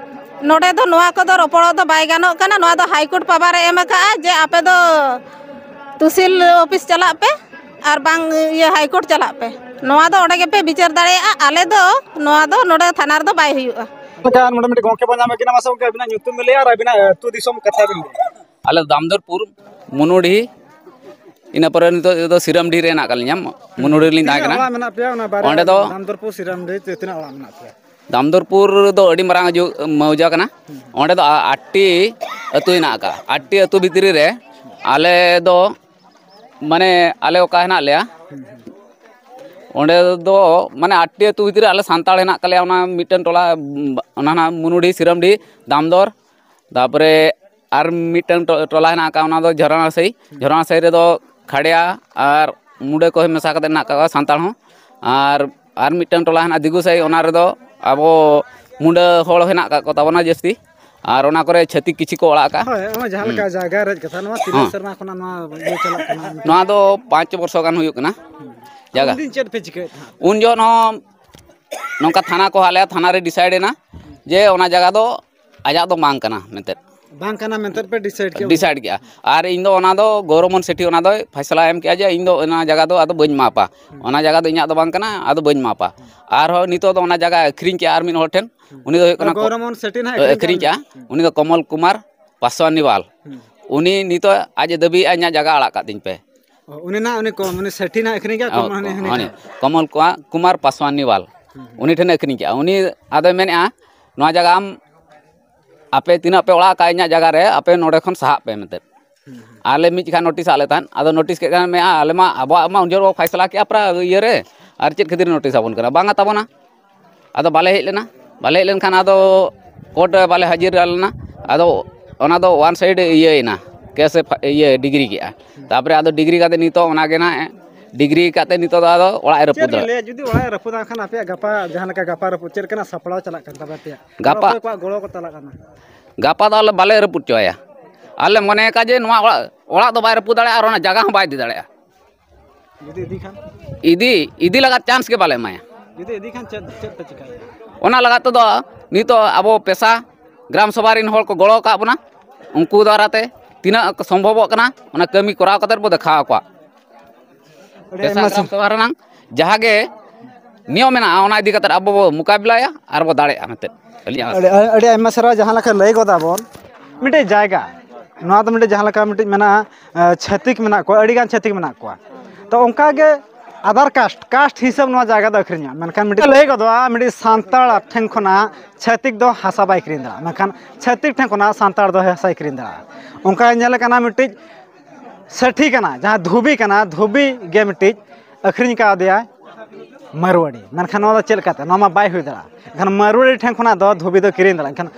ᱱᱚᱰᱮ ᱫᱚ ᱱᱚᱣᱟ ᱠᱚᱫᱚ ᱨᱚᱯᱚᱲᱚᱜ ᱫᱚ ᱵᱟᱭ ᱜᱟᱱᱚᱜ ᱠᱟᱱᱟ, ᱱᱚᱣᱟ ᱫᱚ ᱦᱟᱭ ᱠᱳᱨᱴ ᱯᱟᱣᱟᱨ ᱮ ᱮᱢ ᱟᱠᱟᱫᱼᱟ ᱡᱮ ᱟᱯᱮ ᱫᱚ ᱛᱩᱥᱤᱞ ᱚᱯᱷᱤᱥ ᱪᱟᱞᱟᱜ ᱯᱮ ᱟᱨ ᱵᱟᱝ ᱤᱭᱟᱹ ᱦᱟᱭ ᱠᱳᱨᱴ ᱪᱟᱞᱟᱜ ᱯᱮ, ᱱᱚᱣᱟ ᱫᱚ ᱚᱸᱰᱮ ᱜᱮᱯᱮ ᱵᱤᱪᱟᱹᱨ ᱫᱟᱲᱮᱭᱟᱜᱼᱟ᱾ ᱟᱞᱮ ᱫᱚ ᱱᱚᱣᱟ ᱫᱚ ᱱᱚᱰᱮ ᱛᱷᱟᱱᱟ ᱨᱮᱫᱚ ᱵᱟᱭ ᱦᱩᱭᱩᱜᱼᱟ᱾ ᱱᱚᱰᱮ ᱢᱤᱫᱴᱮᱱ ᱜᱚᱝᱠᱮ ᱵᱚᱱ ᱧᱟᱢᱮ ᱠᱟᱱᱟ, ᱢᱟᱥᱮ ᱜᱚᱝᱠᱮ ᱟᱹᱵᱤᱱᱟᱜ ᱧᱩᱛᱩᱢ ᱵᱤᱱ ᱞᱟᱹᱭᱟ ᱟᱨ ᱟᱹᱵᱤᱱᱟᱜ ᱟᱹᱛᱩ ᱫᱤᱥᱚᱢ ᱠᱟᱛᱷᱟ ᱵᱤᱱ ᱞᱟᱹᱭᱟ᱾ ᱟᱞᱮ ᱫᱟᱢᱫᱚᱨᱯᱩᱨ, ᱢᱩᱱᱩᱰᱤ, ᱤᱱᱟᱹ ᱯᱚᱨᱮ ᱱᱤᱛᱚᱜ ᱫᱚ ᱥᱤᱨᱟᱢᱰᱤ ᱨᱮ ᱦᱮᱱᱟᱜ ᱟᱠᱟᱫ ᱞᱤᱧᱟ, ᱢᱩᱱᱩᱰᱤ ᱨᱮᱞᱤᱧ ᱛᱟᱦᱮᱸ ᱠᱟᱱᱟ᱾ ᱚᱲᱟᱜ ᱢᱮᱱᱟᱜ ᱯᱮᱭᱟ ᱚᱱᱟ ᱵᱟᱨᱭᱟ ᱚᱸᱰᱮ ᱫᱚ ᱫᱟᱢᱫᱚᱨᱯᱩᱨ, ᱥᱤᱨᱟᱢᱰᱤ, ᱛᱤᱱᱟᱹᱜ ᱚᱲᱟᱜ ᱢᱮᱱᱟᱜ ᱯᱮᱭᱟ? ᱫᱟᱢᱫᱚᱨᱯᱩᱨ ᱫᱚ ᱟᱹᱰᱤ ᱢᱟᱨᱟᱝ ᱡᱩ-, ᱢᱚᱣᱡᱟ ᱠᱟᱱᱟ᱾ ᱚᱸᱰᱮ ᱫᱚ ᱟ-, ᱟᱴᱴᱤ ᱟᱹᱛᱩ ᱦᱮᱱᱟᱜ ᱟᱠᱟᱫᱼᱟ᱾ ᱟᱴᱴᱤ ᱟᱹᱛᱩ ᱵᱷᱤᱛᱨᱤ ᱨᱮ ᱟᱞᱮ ᱫᱚ, ᱢᱟᱱᱮ, ᱟᱞᱮ ᱚᱠᱟ ᱦᱮᱱᱟᱜ ᱞᱮᱭᱟ, ᱚᱸᱰᱮ ᱫᱚ, ᱢᱟᱱᱮ, ᱟᱴᱴᱤ ᱟᱹᱛᱩ ᱵᱷᱤᱛᱨᱤ ᱨᱮ ᱟᱞᱮ ᱥᱟᱱᱛᱟᱲ ᱦᱮᱱᱟᱜ ᱟᱠᱟᱫ ᱞᱮᱭᱟ᱾ ᱚᱱᱟ ᱢᱤᱫᱴᱮᱱ ᱴᱚᱞᱟ, ᱚᱱᱟ ᱦᱮᱱᱟᱜ ᱢᱩᱱᱩᱰᱤ, ᱥᱤᱨᱟᱢᱰᱤ, ᱫᱟᱢᱫᱚᱨ, ᱛᱟᱨᱯᱚᱨᱮ ᱟᱨ ᱢᱤᱫᱴᱟᱝ ᱴᱚ-, ᱴᱚᱞᱟ ᱦᱮᱱᱟᱜ ᱟᱠᱟᱫ, ᱚᱱᱟ ᱫᱚ ᱡᱷᱚᱨᱱᱟᱥᱟᱹᱭ᱾ ᱡᱷᱚᱨᱱᱟᱥᱟᱹᱭ ᱨᱮᱫᱚ ᱠᱷᱟᱲᱭᱟ ᱟᱨ ᱢᱩᱰᱟᱹ ᱠᱚ ᱢᱮᱥᱟ ᱠᱟᱛᱮ ᱢᱮᱱᱟᱜ ᱟᱠᱟᱫ ᱠᱚᱣᱟ, ᱥᱟᱱᱛᱟᱲ ᱦᱚᱸ᱾ ᱟᱨ ᱟᱨ ᱢᱤᱫᱴᱟᱝ ᱴᱚᱞᱟ ᱦᱮᱱᱟᱜᱼᱟ ᱫᱤᱜᱩ ᱥᱟᱹᱭ, ᱚᱱᱟ ᱨᱮᱫᱚ ᱟᱵᱚ ᱢᱩᱰᱟᱹ ᱦᱚᱲ ᱦᱮᱱᱟᱜ ᱟᱠᱟᱫ ᱠᱚ ᱛᱟᱵᱚᱱᱟ ᱡᱟᱹᱥᱛᱤ᱾ ᱟᱨ ᱚᱱᱟ ᱠᱚᱨᱮ ᱪᱷᱟᱹᱛᱤᱠ ᱠᱤᱪᱷᱩ ᱠᱚ ᱚᱲᱟᱜ ᱟᱠᱟᱫᱼᱟ᱾ ᱦᱳᱭ, ᱱᱚᱜᱼᱚᱭ ᱡᱟᱦᱟᱸ ᱞᱮᱠᱟ ᱦᱩᱸ᱾ ᱡᱟᱭᱜᱟ ᱨᱮᱡ ᱠᱟᱛᱷᱟ, ᱱᱚᱣᱟ ᱛᱤᱱᱟᱹᱜ ᱦᱚᱸ᱾ ᱥᱮᱨᱢᱟ ᱠᱷᱚᱱᱟᱜ ᱱᱚᱣᱟ ᱤᱭᱟᱹ ᱪᱟᱞᱟᱜ ᱠᱟᱱᱟ? ᱱᱚᱣᱟ ᱫᱚ ᱯᱟᱸᱪ ᱵᱚᱨᱥᱚ ᱜᱟᱱ ᱦᱩᱭᱩᱜ ᱠᱟᱱᱟ᱾ ᱦᱩᱸ᱾ ᱡᱟᱭᱜᱟ᱾ ᱩᱱᱫᱤᱱ ᱪᱮᱫ ᱯᱮ ᱪᱤᱠᱟᱹᱭᱮᱫ ᱛᱟᱦᱮᱸᱫ? ᱩᱱ ᱡᱚᱦᱚᱜ ᱦᱚᱸ ᱱᱚᱝᱠᱟ ᱛᱷᱟᱱᱟ ᱠᱚ ᱦᱚᱦᱚ ᱞᱮᱫᱼᱟ, ᱛᱷᱟᱱᱟ ᱨᱮ decide ᱮᱱᱟ ᱡᱮ ᱚᱱᱟ ᱡᱟᱭᱜᱟ ᱫᱚ ᱟᱡᱟᱜ ᱫᱚ ᱵᱟᱝ ᱠᱟᱱᱟ ᱢᱮᱱᱛᱮ᱾ ᱵᱟᱝ ᱠᱟᱱᱟ ᱢᱮᱱᱛᱮ ᱯᱮ decide ᱠᱮᱫᱼᱟ? Decide ᱠᱮᱫᱼᱟ᱾ ᱟᱨ ᱤᱧ ᱫᱚ ᱚᱱᱟ ᱫᱚ ᱜᱚᱣᱨᱚᱵ ᱢᱳᱦᱚᱱ ᱥᱮᱴᱷᱤ ᱚᱱᱟ ᱫᱚᱭ ᱯᱷᱟᱭᱥᱟᱞᱟ ᱮᱢ ᱠᱮᱫᱼᱟ ᱡᱮ ᱤᱧ ᱫᱚ ᱚᱱᱟ ᱡᱟᱭᱜᱟ ᱫᱚ ᱟᱫᱚ ᱵᱟᱹᱧ ᱢᱟᱯᱟ, ᱦᱩᱸ᱾ ᱚᱱᱟ ᱡᱟᱭᱜᱟ ᱫᱚ ᱤᱧᱟᱹᱜ ᱫᱚ ᱵᱟᱝ ᱠᱟᱱᱟ, ᱟᱫᱚ ᱵᱟᱹᱧ ᱢᱟᱯᱟ᱾ ᱦᱩᱸ᱾ ᱟᱨᱦᱚᱸ ᱱᱤᱛᱚᱜ ᱫᱚ ᱚᱱᱟ ᱡᱟᱭᱜᱟ ᱟᱹᱠᱷᱨᱤᱧ ᱠᱮᱫᱼᱟ ᱟᱨ ᱢᱤᱫ ᱦᱚᱲ ᱴᱷᱮᱱ, ᱦᱩᱸ᱾ ᱩᱱᱤ ᱫᱚ ᱦᱩᱭᱩᱜ ᱠᱟᱱᱟ ᱠᱚ-, ᱜᱚᱣᱨᱚᱵ ᱢᱳᱦᱚᱱ ᱥᱮᱴᱷᱤ ᱱᱟᱦᱟᱜ ᱟᱹᱠᱷᱨᱤᱧ ᱟᱹᱠᱷᱨᱤᱧ ᱠᱮᱫᱼᱟ᱾ ᱠᱮᱫᱼᱟ, ᱦᱩᱸ᱾ ᱩᱱᱤ ᱫᱚ ᱠᱚᱢᱚᱞ ᱠᱩᱢᱟᱨ ᱯᱟᱥᱣᱟᱱᱤᱣᱟᱞ᱾ ᱦᱩᱸ᱾ ᱩᱱᱤ ᱱᱤᱛᱚᱜ ᱟᱡ ᱮ ᱫᱟᱹᱵᱤᱭᱮᱫᱼᱟ ᱤᱧᱟᱹᱜ ᱡᱟᱭᱜᱟ ᱟᱲᱟᱜ ᱠᱟᱜ ᱛᱤᱧ ᱯᱮ᱾ ᱚ, ᱩᱱᱤ ᱱᱟᱦᱟᱜ ᱩᱱᱤ ᱠᱚ-, ᱩᱱᱤ ᱥᱮᱴᱷᱤ ᱱᱟᱦᱟᱜ ᱟᱹᱠᱷᱨᱤᱧ ᱠᱮᱫᱼᱟ, ᱚ, ᱠᱚᱢᱚᱞ ᱦᱟᱹᱱᱤ, ᱦᱟᱹᱱᱤ ᱦᱟᱹᱱᱤ ᱴᱷᱮᱱ᱾ ᱠᱚᱢᱚᱞ ᱠᱩᱢᱟᱨ, ᱠᱩᱢᱟᱨ ᱯᱟᱥᱣᱟᱱᱤᱣᱟᱞ᱾ ᱦᱩᱸ, ᱦᱩᱸ᱾ ᱩᱱᱤ ᱴᱷᱮᱱᱮ ᱟᱹᱠᱷᱨᱤᱧ ᱠᱮᱫᱼᱟ᱾ ᱩᱱᱤ ᱟᱫᱚᱭ ᱢᱮᱱᱮᱫᱼᱟ, ᱱᱚᱣᱟ ᱡᱟᱭᱜᱟ ᱟᱢ ᱟᱯᱮ ᱛᱤᱱᱟᱹᱜ ᱯᱮ ᱚᱲᱟᱜ ᱟᱠᱟᱫᱼᱟ ᱤᱧᱟᱹᱜ ᱡᱟᱭᱜᱟ ᱨᱮ, ᱟᱯᱮ ᱱᱚᱰᱮ ᱠᱷᱚᱱ ᱥᱟᱦᱟᱜ ᱯᱮ ᱢᱮᱱᱛᱮ᱾ ᱦᱩᱸ, ᱦᱩᱸ᱾ ᱟᱞᱮ ᱢᱤᱫ ᱡᱚᱠᱷᱟ notice ᱟᱫ ᱞᱮ ᱛᱟᱦᱮᱸᱫ, ᱟᱫᱚ notice ᱠᱮᱫ ᱠᱷᱟᱱ ᱢᱮᱱᱮᱫᱼᱟ, ᱟᱞᱮ ᱢᱟ ᱟᱵᱚᱣᱟᱜ ᱢᱟ ᱩᱱ ᱡᱚᱦᱚᱜ ᱵᱚ ᱯᱷᱟᱭᱥᱟᱞᱟ ᱠᱮᱫᱼᱟ ᱯᱨᱟᱭ ᱤᱭᱟᱹ ᱨᱮ, ᱟᱨ ᱪᱮᱫ ᱠᱷᱟᱹᱛᱤᱨ notice ᱟᱵᱚᱱ ᱠᱟᱱᱟ, ᱵᱟᱝᱟ ᱛᱟᱵᱚᱱᱟ᱾ ᱟᱫᱚ ᱵᱟᱞᱮ ᱦᱮᱡ ᱞᱮᱱᱟ, ᱵᱟᱞᱮ ᱦᱮᱡ ᱞᱮᱱᱠᱷᱟᱱ ᱟᱫᱚ court ᱨᱮ ᱵᱟᱞᱮ ᱦᱟᱹᱡᱤᱨ ᱞᱮᱱᱟ᱾ ᱟᱫᱚ ᱚᱱᱟ ᱫᱚ one side ᱤᱭᱟᱹᱭᱮᱱᱟ, case ᱮ ᱯᱷᱟ-, ᱤᱭᱟᱹ degree ᱠᱮᱫᱼᱟ᱾ ᱛᱟᱯᱚᱨᱮ ᱟᱫᱚ degree ᱠᱟᱛᱮ ᱱᱤᱛᱚᱜ ᱚᱱᱟ ᱜᱮ ᱱᱟᱦᱟᱜ degree ᱠᱟᱛᱮ ᱱᱤᱛᱚᱜ ᱫᱚ ᱟᱫᱚ ᱚᱲᱟᱜ ᱮ ᱪᱮᱫ ᱨᱟᱹᱯᱩᱫ ᱵᱤᱱ ᱫᱟ᱾ ᱞᱟᱹᱭᱟ, ᱡᱩᱫᱤ ᱚᱲᱟᱜ ᱮ ᱨᱟᱹᱯᱩᱫᱟ ᱠᱷᱟᱱ ᱟᱯᱮᱭᱟᱜ ᱜᱟᱯᱟ ᱡᱟᱦᱟᱸ ᱞᱮᱠᱟ ᱜᱟᱯᱟ ᱨᱟᱹᱯᱩᱫ ᱪᱮᱫ ᱞᱮᱠᱟᱱᱟᱜ ᱥᱟᱯᱲᱟᱣ ᱪᱟᱞᱟᱜ ᱠᱟᱱ ᱛᱟᱯᱮᱭᱟ ᱟᱯᱮᱭᱟᱜ? ᱜᱟᱯᱟ ᱚᱠᱚᱭ ᱠᱚᱣᱟᱜ ᱜᱚᱲᱚ ᱠᱚ ᱪᱟᱞᱟᱜ ᱠᱟᱱᱟ? ᱜᱟᱯᱟ ᱫᱚ ᱟᱞᱮ ᱵᱟᱞᱮ ᱨᱟᱹᱯᱩᱫ ᱦᱚᱪᱚ ᱟᱭᱟ᱾ ᱟᱞᱮ ᱢᱚᱱᱮ ᱟᱠᱟᱫ ᱡᱮ ᱱᱚᱣᱟ ᱚᱲᱟᱜ, ᱚᱲᱟᱜ ᱫᱚ ᱵᱟᱭ ᱨᱟᱹᱯᱩᱫ ᱫᱟᱲᱮᱭᱟᱜᱼᱟ ᱟᱨ ᱚᱱᱟ ᱡᱟᱭᱜᱟ ᱦᱚᱸ ᱵᱟᱭ ᱤᱫᱤ ᱫᱟᱲᱮᱭᱟᱜᱼᱟ᱾ ᱡᱩᱫᱤ ᱤᱫᱤ ᱠᱷᱟᱱ? ᱤᱫᱤ, ᱤᱫᱤ ᱞᱟᱜᱟᱫ chance ᱜᱮ ᱵᱟᱞᱮ ᱮᱢᱟᱭᱟ᱾ ᱡᱩᱫᱤ ᱤᱫᱤ ᱠᱷᱟᱱ ᱪᱮᱫ, ᱪᱮᱫ ᱯᱮ ᱪᱤᱠᱟᱹᱭᱟ? ᱚᱱᱟ ᱞᱟᱜᱟᱫ ᱛᱮᱫᱚ ᱱᱤᱛᱚᱜ ᱟᱵᱚ ᱯᱮᱥᱟ ᱜᱨᱟᱢ ᱥᱚᱵᱷᱟ ᱨᱮᱱ ᱦᱚᱲ ᱠᱚ ᱜᱚᱲᱚ ᱟᱠᱟᱫ ᱵᱚᱱᱟ, ᱩᱱᱠᱩ ᱫᱟᱨᱟᱭ ᱛᱮ ᱛᱤᱱᱟᱹᱜ ᱥᱚᱢᱵᱷᱚᱵᱚᱜ ᱠᱟᱱᱟ ᱚᱱᱟ ᱠᱟᱹᱢᱤ ᱠᱚᱨᱟᱣ ᱠᱟᱛᱮ ᱵᱚ ᱫᱮᱠᱷᱟᱣ ᱟᱠᱚᱣᱟ᱾ ᱟᱹᱰᱤ ᱯᱮᱥᱟ ᱟᱭᱢᱟ ᱜᱨᱟᱢ ᱥᱟ- ᱥᱚᱵᱷᱟ ᱨᱮᱱᱟᱝ ᱡᱟᱦᱟᱸ ᱜᱮ ᱱᱤᱭᱚᱢ ᱢᱮᱱᱟᱜᱼᱟ, ᱚᱱᱟ ᱤᱫᱤ ᱠᱟᱛᱮ ᱟᱵᱚ ᱵᱚ ᱢᱳᱠᱟᱵᱤᱞᱟᱭᱟ ᱟᱨ ᱵᱚ ᱫᱟᱲᱮᱭᱟᱜᱼᱟ ᱢᱮᱱᱛᱮ ᱟᱹᱞᱤᱧᱟᱜ ᱟᱥᱟ᱾ ᱟᱹᱰᱤ, ᱟᱹᱰᱤ ᱟᱭᱢᱟ ᱥᱟᱨᱦᱟᱣ᱾ ᱡᱟᱦᱟᱸ ᱞᱮᱠᱟ ᱞᱟᱹᱭ ᱜᱚᱫᱟ ᱵᱚᱱ, ᱢᱤᱫᱴᱮᱡ ᱡᱟᱭᱜᱟ, ᱱᱚᱣᱟ ᱫᱚ ᱢᱤᱫᱴᱮᱡ ᱡᱟᱦᱟᱸ ᱞᱮᱠᱟ ᱢᱤᱫᱴᱮᱡ ᱢᱮᱱᱟᱜᱼᱟ, ᱮ, ᱪᱷᱟᱹᱛᱤᱠ ᱢᱮᱱᱟᱜ ᱠᱚᱣᱟ, ᱟᱹᱰᱤᱜᱟᱱ ᱪᱷᱟᱹᱛᱤᱠ ᱢᱮᱱᱟᱜ ᱠᱚᱣᱟ᱾ ᱛᱚ ᱚᱱᱠᱟ ᱜᱮ other caste, caste ᱦᱤᱥᱟᱹᱵ ᱱᱚᱣᱟ ᱡᱟᱭᱜᱟ ᱫᱚ ᱟᱹᱠᱷᱨᱤᱧᱚᱜᱼᱟ᱾ ᱢᱮᱱᱠᱷᱟᱱ ᱢᱤᱫᱴᱮᱡ ᱞᱟᱹᱭ ᱜᱚᱫᱚᱜᱼᱟ, ᱢᱤᱫᱴᱮᱡ ᱥᱟᱱᱛᱟᱲ ᱴᱷᱮᱱ ᱠᱷᱚᱱᱟᱜ ᱪᱷᱟᱹᱛᱤᱠ ᱫᱚ ᱦᱟᱥᱟ ᱵᱟᱭ ᱠᱤᱨᱤᱧ ᱫᱟᱲᱮᱭᱟᱜᱼᱟ, ᱢᱮᱱᱠᱷᱟᱱ ᱪᱷᱟᱹᱛᱤᱠ ᱴᱷᱮᱱ ᱠᱷᱚᱱᱟᱜ ᱥᱟᱱᱛᱟᱲ ᱫᱚ ᱦᱟᱥᱟᱭ ᱠᱤᱨᱤᱧ ᱫᱟᱲᱮᱭᱟᱜᱼᱟ᱾ ᱚᱱᱠᱟ ᱧᱮᱞ ᱠᱟᱱᱟ ᱢᱤᱫᱴᱤᱡ ᱥᱮᱴᱷᱤ ᱠᱟᱱᱟ, ᱡᱟᱦᱟᱸ ᱫᱷᱩᱵᱤ ᱠᱟᱱᱟ, ᱫᱷᱩᱵᱤ ᱜᱮ ᱢᱤᱫᱴᱤᱡ ᱟᱹᱠᱷᱨᱤᱧ ᱠᱟᱣᱫᱮᱭᱟᱭ ᱢᱟᱨᱣᱟᱲᱤ᱾ ᱢᱮᱱᱠᱷᱟᱱ ᱱᱚᱣᱟ ᱫᱚ ᱪᱮᱫ ᱞᱮᱠᱟᱛᱮ? ᱱᱚᱣᱟ ᱢᱟ ᱵᱟᱭ ᱦᱩᱭ ᱫᱟᱲᱮᱭᱟᱜᱼᱟ᱾ ᱮᱱᱠᱷᱟᱱ ᱢᱟᱨᱣᱟᱲᱤ ᱴᱷᱮᱱ ᱠᱷᱚᱱᱟᱜ ᱫᱚ ᱫᱷᱩᱵᱤ ᱫᱚ ᱠᱤᱨᱤᱧ ᱫᱟᱲᱮᱭᱟᱜᱼᱟ, ᱮᱱᱠᱷᱟᱱ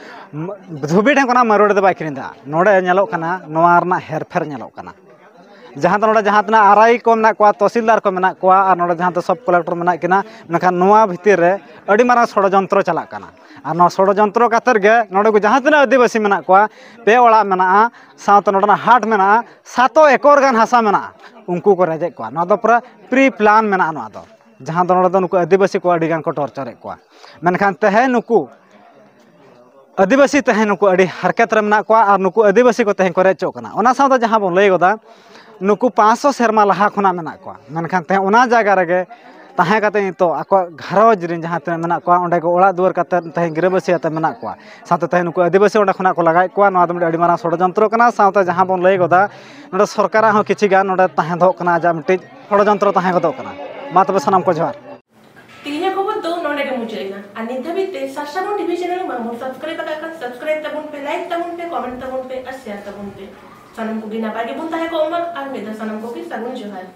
ᱫᱷᱩᱵᱤ ᱴᱷᱮᱱ ᱠᱷᱚᱱᱟᱜ ᱢᱟᱨᱣᱟᱲᱤ ᱫᱚ ᱵᱟᱭ ᱠᱤᱨᱤᱧ ᱫᱟᱲᱮᱭᱟᱜᱼᱟ᱾ ᱱᱚᱰᱮ ᱧᱮᱞᱚᱜ ᱠᱟᱱᱟ, ᱱᱚᱣᱟ ᱨᱮᱱᱟᱜ ᱦᱮᱨᱯᱷᱮᱨ ᱧᱮᱞᱚᱜ ᱠᱟᱱᱟ᱾ ᱡᱟᱦᱟᱸ ᱫᱚ ᱱᱚᱰᱮ ᱡᱟᱦᱟᱸ ᱛᱤᱱᱟᱹᱜ ᱟᱨ ᱟᱭ ᱠᱚ ᱢᱮᱱᱟᱜ ᱠᱚᱣᱟ, ᱛᱚᱦᱥᱤᱞᱫᱟᱨ ᱠᱚ ᱢᱮᱱᱟᱜ ᱠᱚᱣᱟ, ᱟᱨ ᱱᱚᱰᱮ ᱡᱟᱦᱟᱸ ᱫᱚ ᱥᱟᱵ ᱠᱟᱞᱮᱠᱴᱚᱨ ᱢᱮᱱᱟᱜ ᱠᱤᱱᱟ, ᱢᱮᱱᱠᱷᱟᱱ ᱱᱚᱣᱟ ᱵᱷᱤᱛᱤᱨ ᱨᱮ ᱟᱹᱰᱤ ᱢᱟᱨᱟᱝ ᱥᱚᱲᱚᱡᱚᱱᱛᱨᱚ ᱪᱟᱞᱟᱜ ᱠᱟᱱᱟ᱾ ᱟᱨ ᱱᱚᱣᱟ ᱥᱚᱲᱚᱡᱚᱱᱛᱨᱚ ᱠᱟᱛᱮᱫ ᱜᱮ ᱱᱚᱰᱮ ᱠᱚ ᱡᱟᱦᱟᱸ ᱛᱤᱱᱟᱹᱜ ᱟᱹᱫᱤᱵᱟᱹᱥᱤ ᱢᱮᱱᱟᱜ ᱠᱚᱣᱟ, ᱯᱮ ᱚᱲᱟᱜ ᱢᱮᱱᱟᱜᱼᱟ, ᱥᱟᱶᱛᱮ ᱱᱚᱰᱮᱱᱟᱜ ᱦᱟᱴ ᱢᱮᱱᱟᱜᱼᱟ, ᱥᱟᱛᱚ ᱮᱠᱚᱨ ᱜᱟᱱ ᱦᱟᱥᱟ ᱢᱮᱱᱟᱜᱼᱟ, ᱩᱱᱠᱩ ᱠᱚ ᱨᱮᱡᱮᱫ ᱠᱚᱣᱟ᱾ ᱱᱚᱣᱟ ᱫᱚ ᱯᱩᱨᱟᱹ ᱯᱨᱤ ᱯᱞᱟᱱ ᱢᱮᱱᱟᱜᱼᱟ᱾ ᱱᱚᱣᱟ ᱫᱚ ᱡᱟᱦᱟᱸ ᱫᱚ ᱱᱚᱰᱮ ᱫᱚ ᱱᱩᱠᱩ ᱟᱹᱫᱤᱵᱟᱹᱥᱤ ᱠᱚ ᱟᱹᱰᱤ ᱜᱟᱱ ᱠᱚ ᱴᱚᱨᱪᱟᱨᱮᱫ ᱠᱚᱣᱟ᱾ ᱢᱮᱱᱠᱷᱟᱱ ᱛᱮᱦᱮᱧ ᱱᱩᱠᱩ ᱟᱹᱫᱤᱵᱟᱹᱥᱤ ᱛᱮᱦᱮᱧ ᱱᱩᱠᱩ ᱟᱹᱰᱤ ᱦᱟᱨᱠᱮᱛ ᱨᱮ ᱢᱮᱱᱟᱜ ᱠᱚᱣᱟ ᱟᱨ ᱱᱩᱠᱩ ᱟᱹᱫᱤᱵᱟᱹᱥᱤ ᱠᱚ ᱛᱮᱦᱮᱧ ᱠᱚ ᱨᱮᱡ ᱦᱚᱪᱚᱜ ᱠᱟᱱᱟ᱾ ᱚᱱᱟ ᱥᱟᱶᱛᱮ ᱡᱟᱦᱟᱸ ᱵᱚᱱ ᱞᱟᱹᱭ ᱜᱚᱫᱟ, ᱱᱩᱠᱩ ᱯᱟᱸᱪᱥᱚ ᱥᱮᱨᱢᱟ ᱞᱟᱦᱟ ᱠᱷᱚᱱᱟᱜ ᱢᱮᱱᱟᱜ ᱠᱚᱣᱟ, ᱢᱮᱱᱠᱷᱟᱱ ᱛᱮᱦᱮᱧ ᱚᱱᱟ ᱡᱟᱭᱜᱟ ᱨᱮᱜᱮ ᱛᱟᱦᱮᱸ ᱠᱟᱛᱮ ᱱᱤᱛᱚᱜ ᱟᱠᱚᱣᱟᱜ ᱜᱷᱟᱨᱚᱸᱡᱽ ᱨᱮᱱ ᱡᱟᱦᱟᱸ ᱛᱤᱱᱟᱹᱜ ᱢᱮᱱᱟᱜ ᱠᱚᱣᱟ, ᱚᱸᱰᱮ ᱜᱮ ᱚᱲᱟᱜ ᱫᱩᱣᱟᱹᱨ ᱠᱟᱛᱮ ᱛᱮᱦᱮᱧ ᱜᱤᱨᱟᱹᱵᱟᱹᱥᱤ ᱠᱟᱛᱮ ᱢᱮᱱᱟᱜ ᱠᱚᱣᱟ᱾ ᱥᱟᱶᱛᱮ ᱛᱮᱦᱮᱧ ᱱᱩᱠᱩ ᱟᱹᱫᱤᱵᱟᱹᱥᱤ ᱚᱸᱰᱮ ᱠᱷᱚᱱᱟᱜ ᱠᱚ ᱞᱟᱜᱟᱭᱮᱫ ᱠᱚᱣᱟ᱾ ᱱᱚᱣᱟ ᱫᱚ ᱢᱤᱫᱴᱤᱡ ᱟᱹᱰᱤ ᱢᱟᱨᱟᱝ ᱥᱚᱲᱚᱡᱚᱱᱛᱨᱚ ᱠᱟᱱᱟ᱾ ᱥᱟᱶᱛᱮ ᱡᱟᱦᱟᱸ ᱵᱚᱱ ᱞᱟᱹᱭ ᱜᱚᱫᱟ, ᱱᱚᱰᱮ ᱥᱚᱨᱠᱟᱨᱟᱜ ᱦᱚᱸ ᱠᱤᱪᱷᱤ ᱜᱟᱱ ᱱᱚᱰᱮ ᱛᱟᱦᱮᱸ ᱫᱚᱦᱚᱜ ᱠᱟᱱᱟ, ᱟᱡᱟᱜ ᱢᱤᱫᱴᱤᱡ ᱥᱚᱲᱚᱡᱚᱱᱛᱨᱚ ᱛᱟᱦᱮᱸ ᱜᱚᱫᱚᱜ ᱠᱟᱱᱟ᱾ ᱢᱟ ᱛᱚᱵᱮ ᱥᱟᱱᱟᱢ ᱠᱚ ᱡᱚᱦᱟᱨ᱾ ᱛᱮᱦᱮᱧᱟᱜ ᱠᱷᱚᱵᱚᱨ ᱫᱚ ᱱᱚᱰᱮ ᱜᱮ ᱢᱩᱪᱟᱹᱫ ᱮᱱᱟ᱾ ᱟᱨ ᱱᱤᱛ ᱫᱷᱟᱹᱵᱤᱡ ᱛᱮ ᱥᱟᱨᱥᱟᱵᱚᱱ ᱴᱤᱵᱷᱤ ᱪᱮᱱᱮᱞ ᱵᱟᱝᱵᱚᱱ ᱥᱟᱵᱥᱠᱨᱟᱭᱤᱵ ᱟᱠᱟᱫ ᱠᱷᱟᱱ, ᱥᱟᱵᱥᱠᱨᱟᱭᱤᱵ ᱛᱟᱵᱚᱱ ᱯᱮ, ᱞᱟᱭᱤᱠ ᱛᱟᱵᱚᱱ ᱯᱮ, ᱠᱚᱢᱮᱱᱴ ᱛᱟᱵᱚᱱ ᱯᱮ ᱟᱨ ᱥᱮᱭᱟᱨ ᱛᱟᱵᱚᱱ ᱯᱮ᱾ ᱥᱟᱱᱟᱢ ᱠᱚᱜᱮ ᱱᱟᱯᱟᱭ ᱜᱮᱵᱚᱱ ᱛᱟᱦᱮᱸ ᱠᱚᱜ ᱢᱟ᱾ ᱟᱨ ᱢᱤᱫ ᱫᱷᱟᱣ ᱥᱟᱱᱟᱢ ᱠᱚᱜᱮ ᱥᱟᱹᱜᱩᱱ ᱡᱚᱦᱟᱨ᱾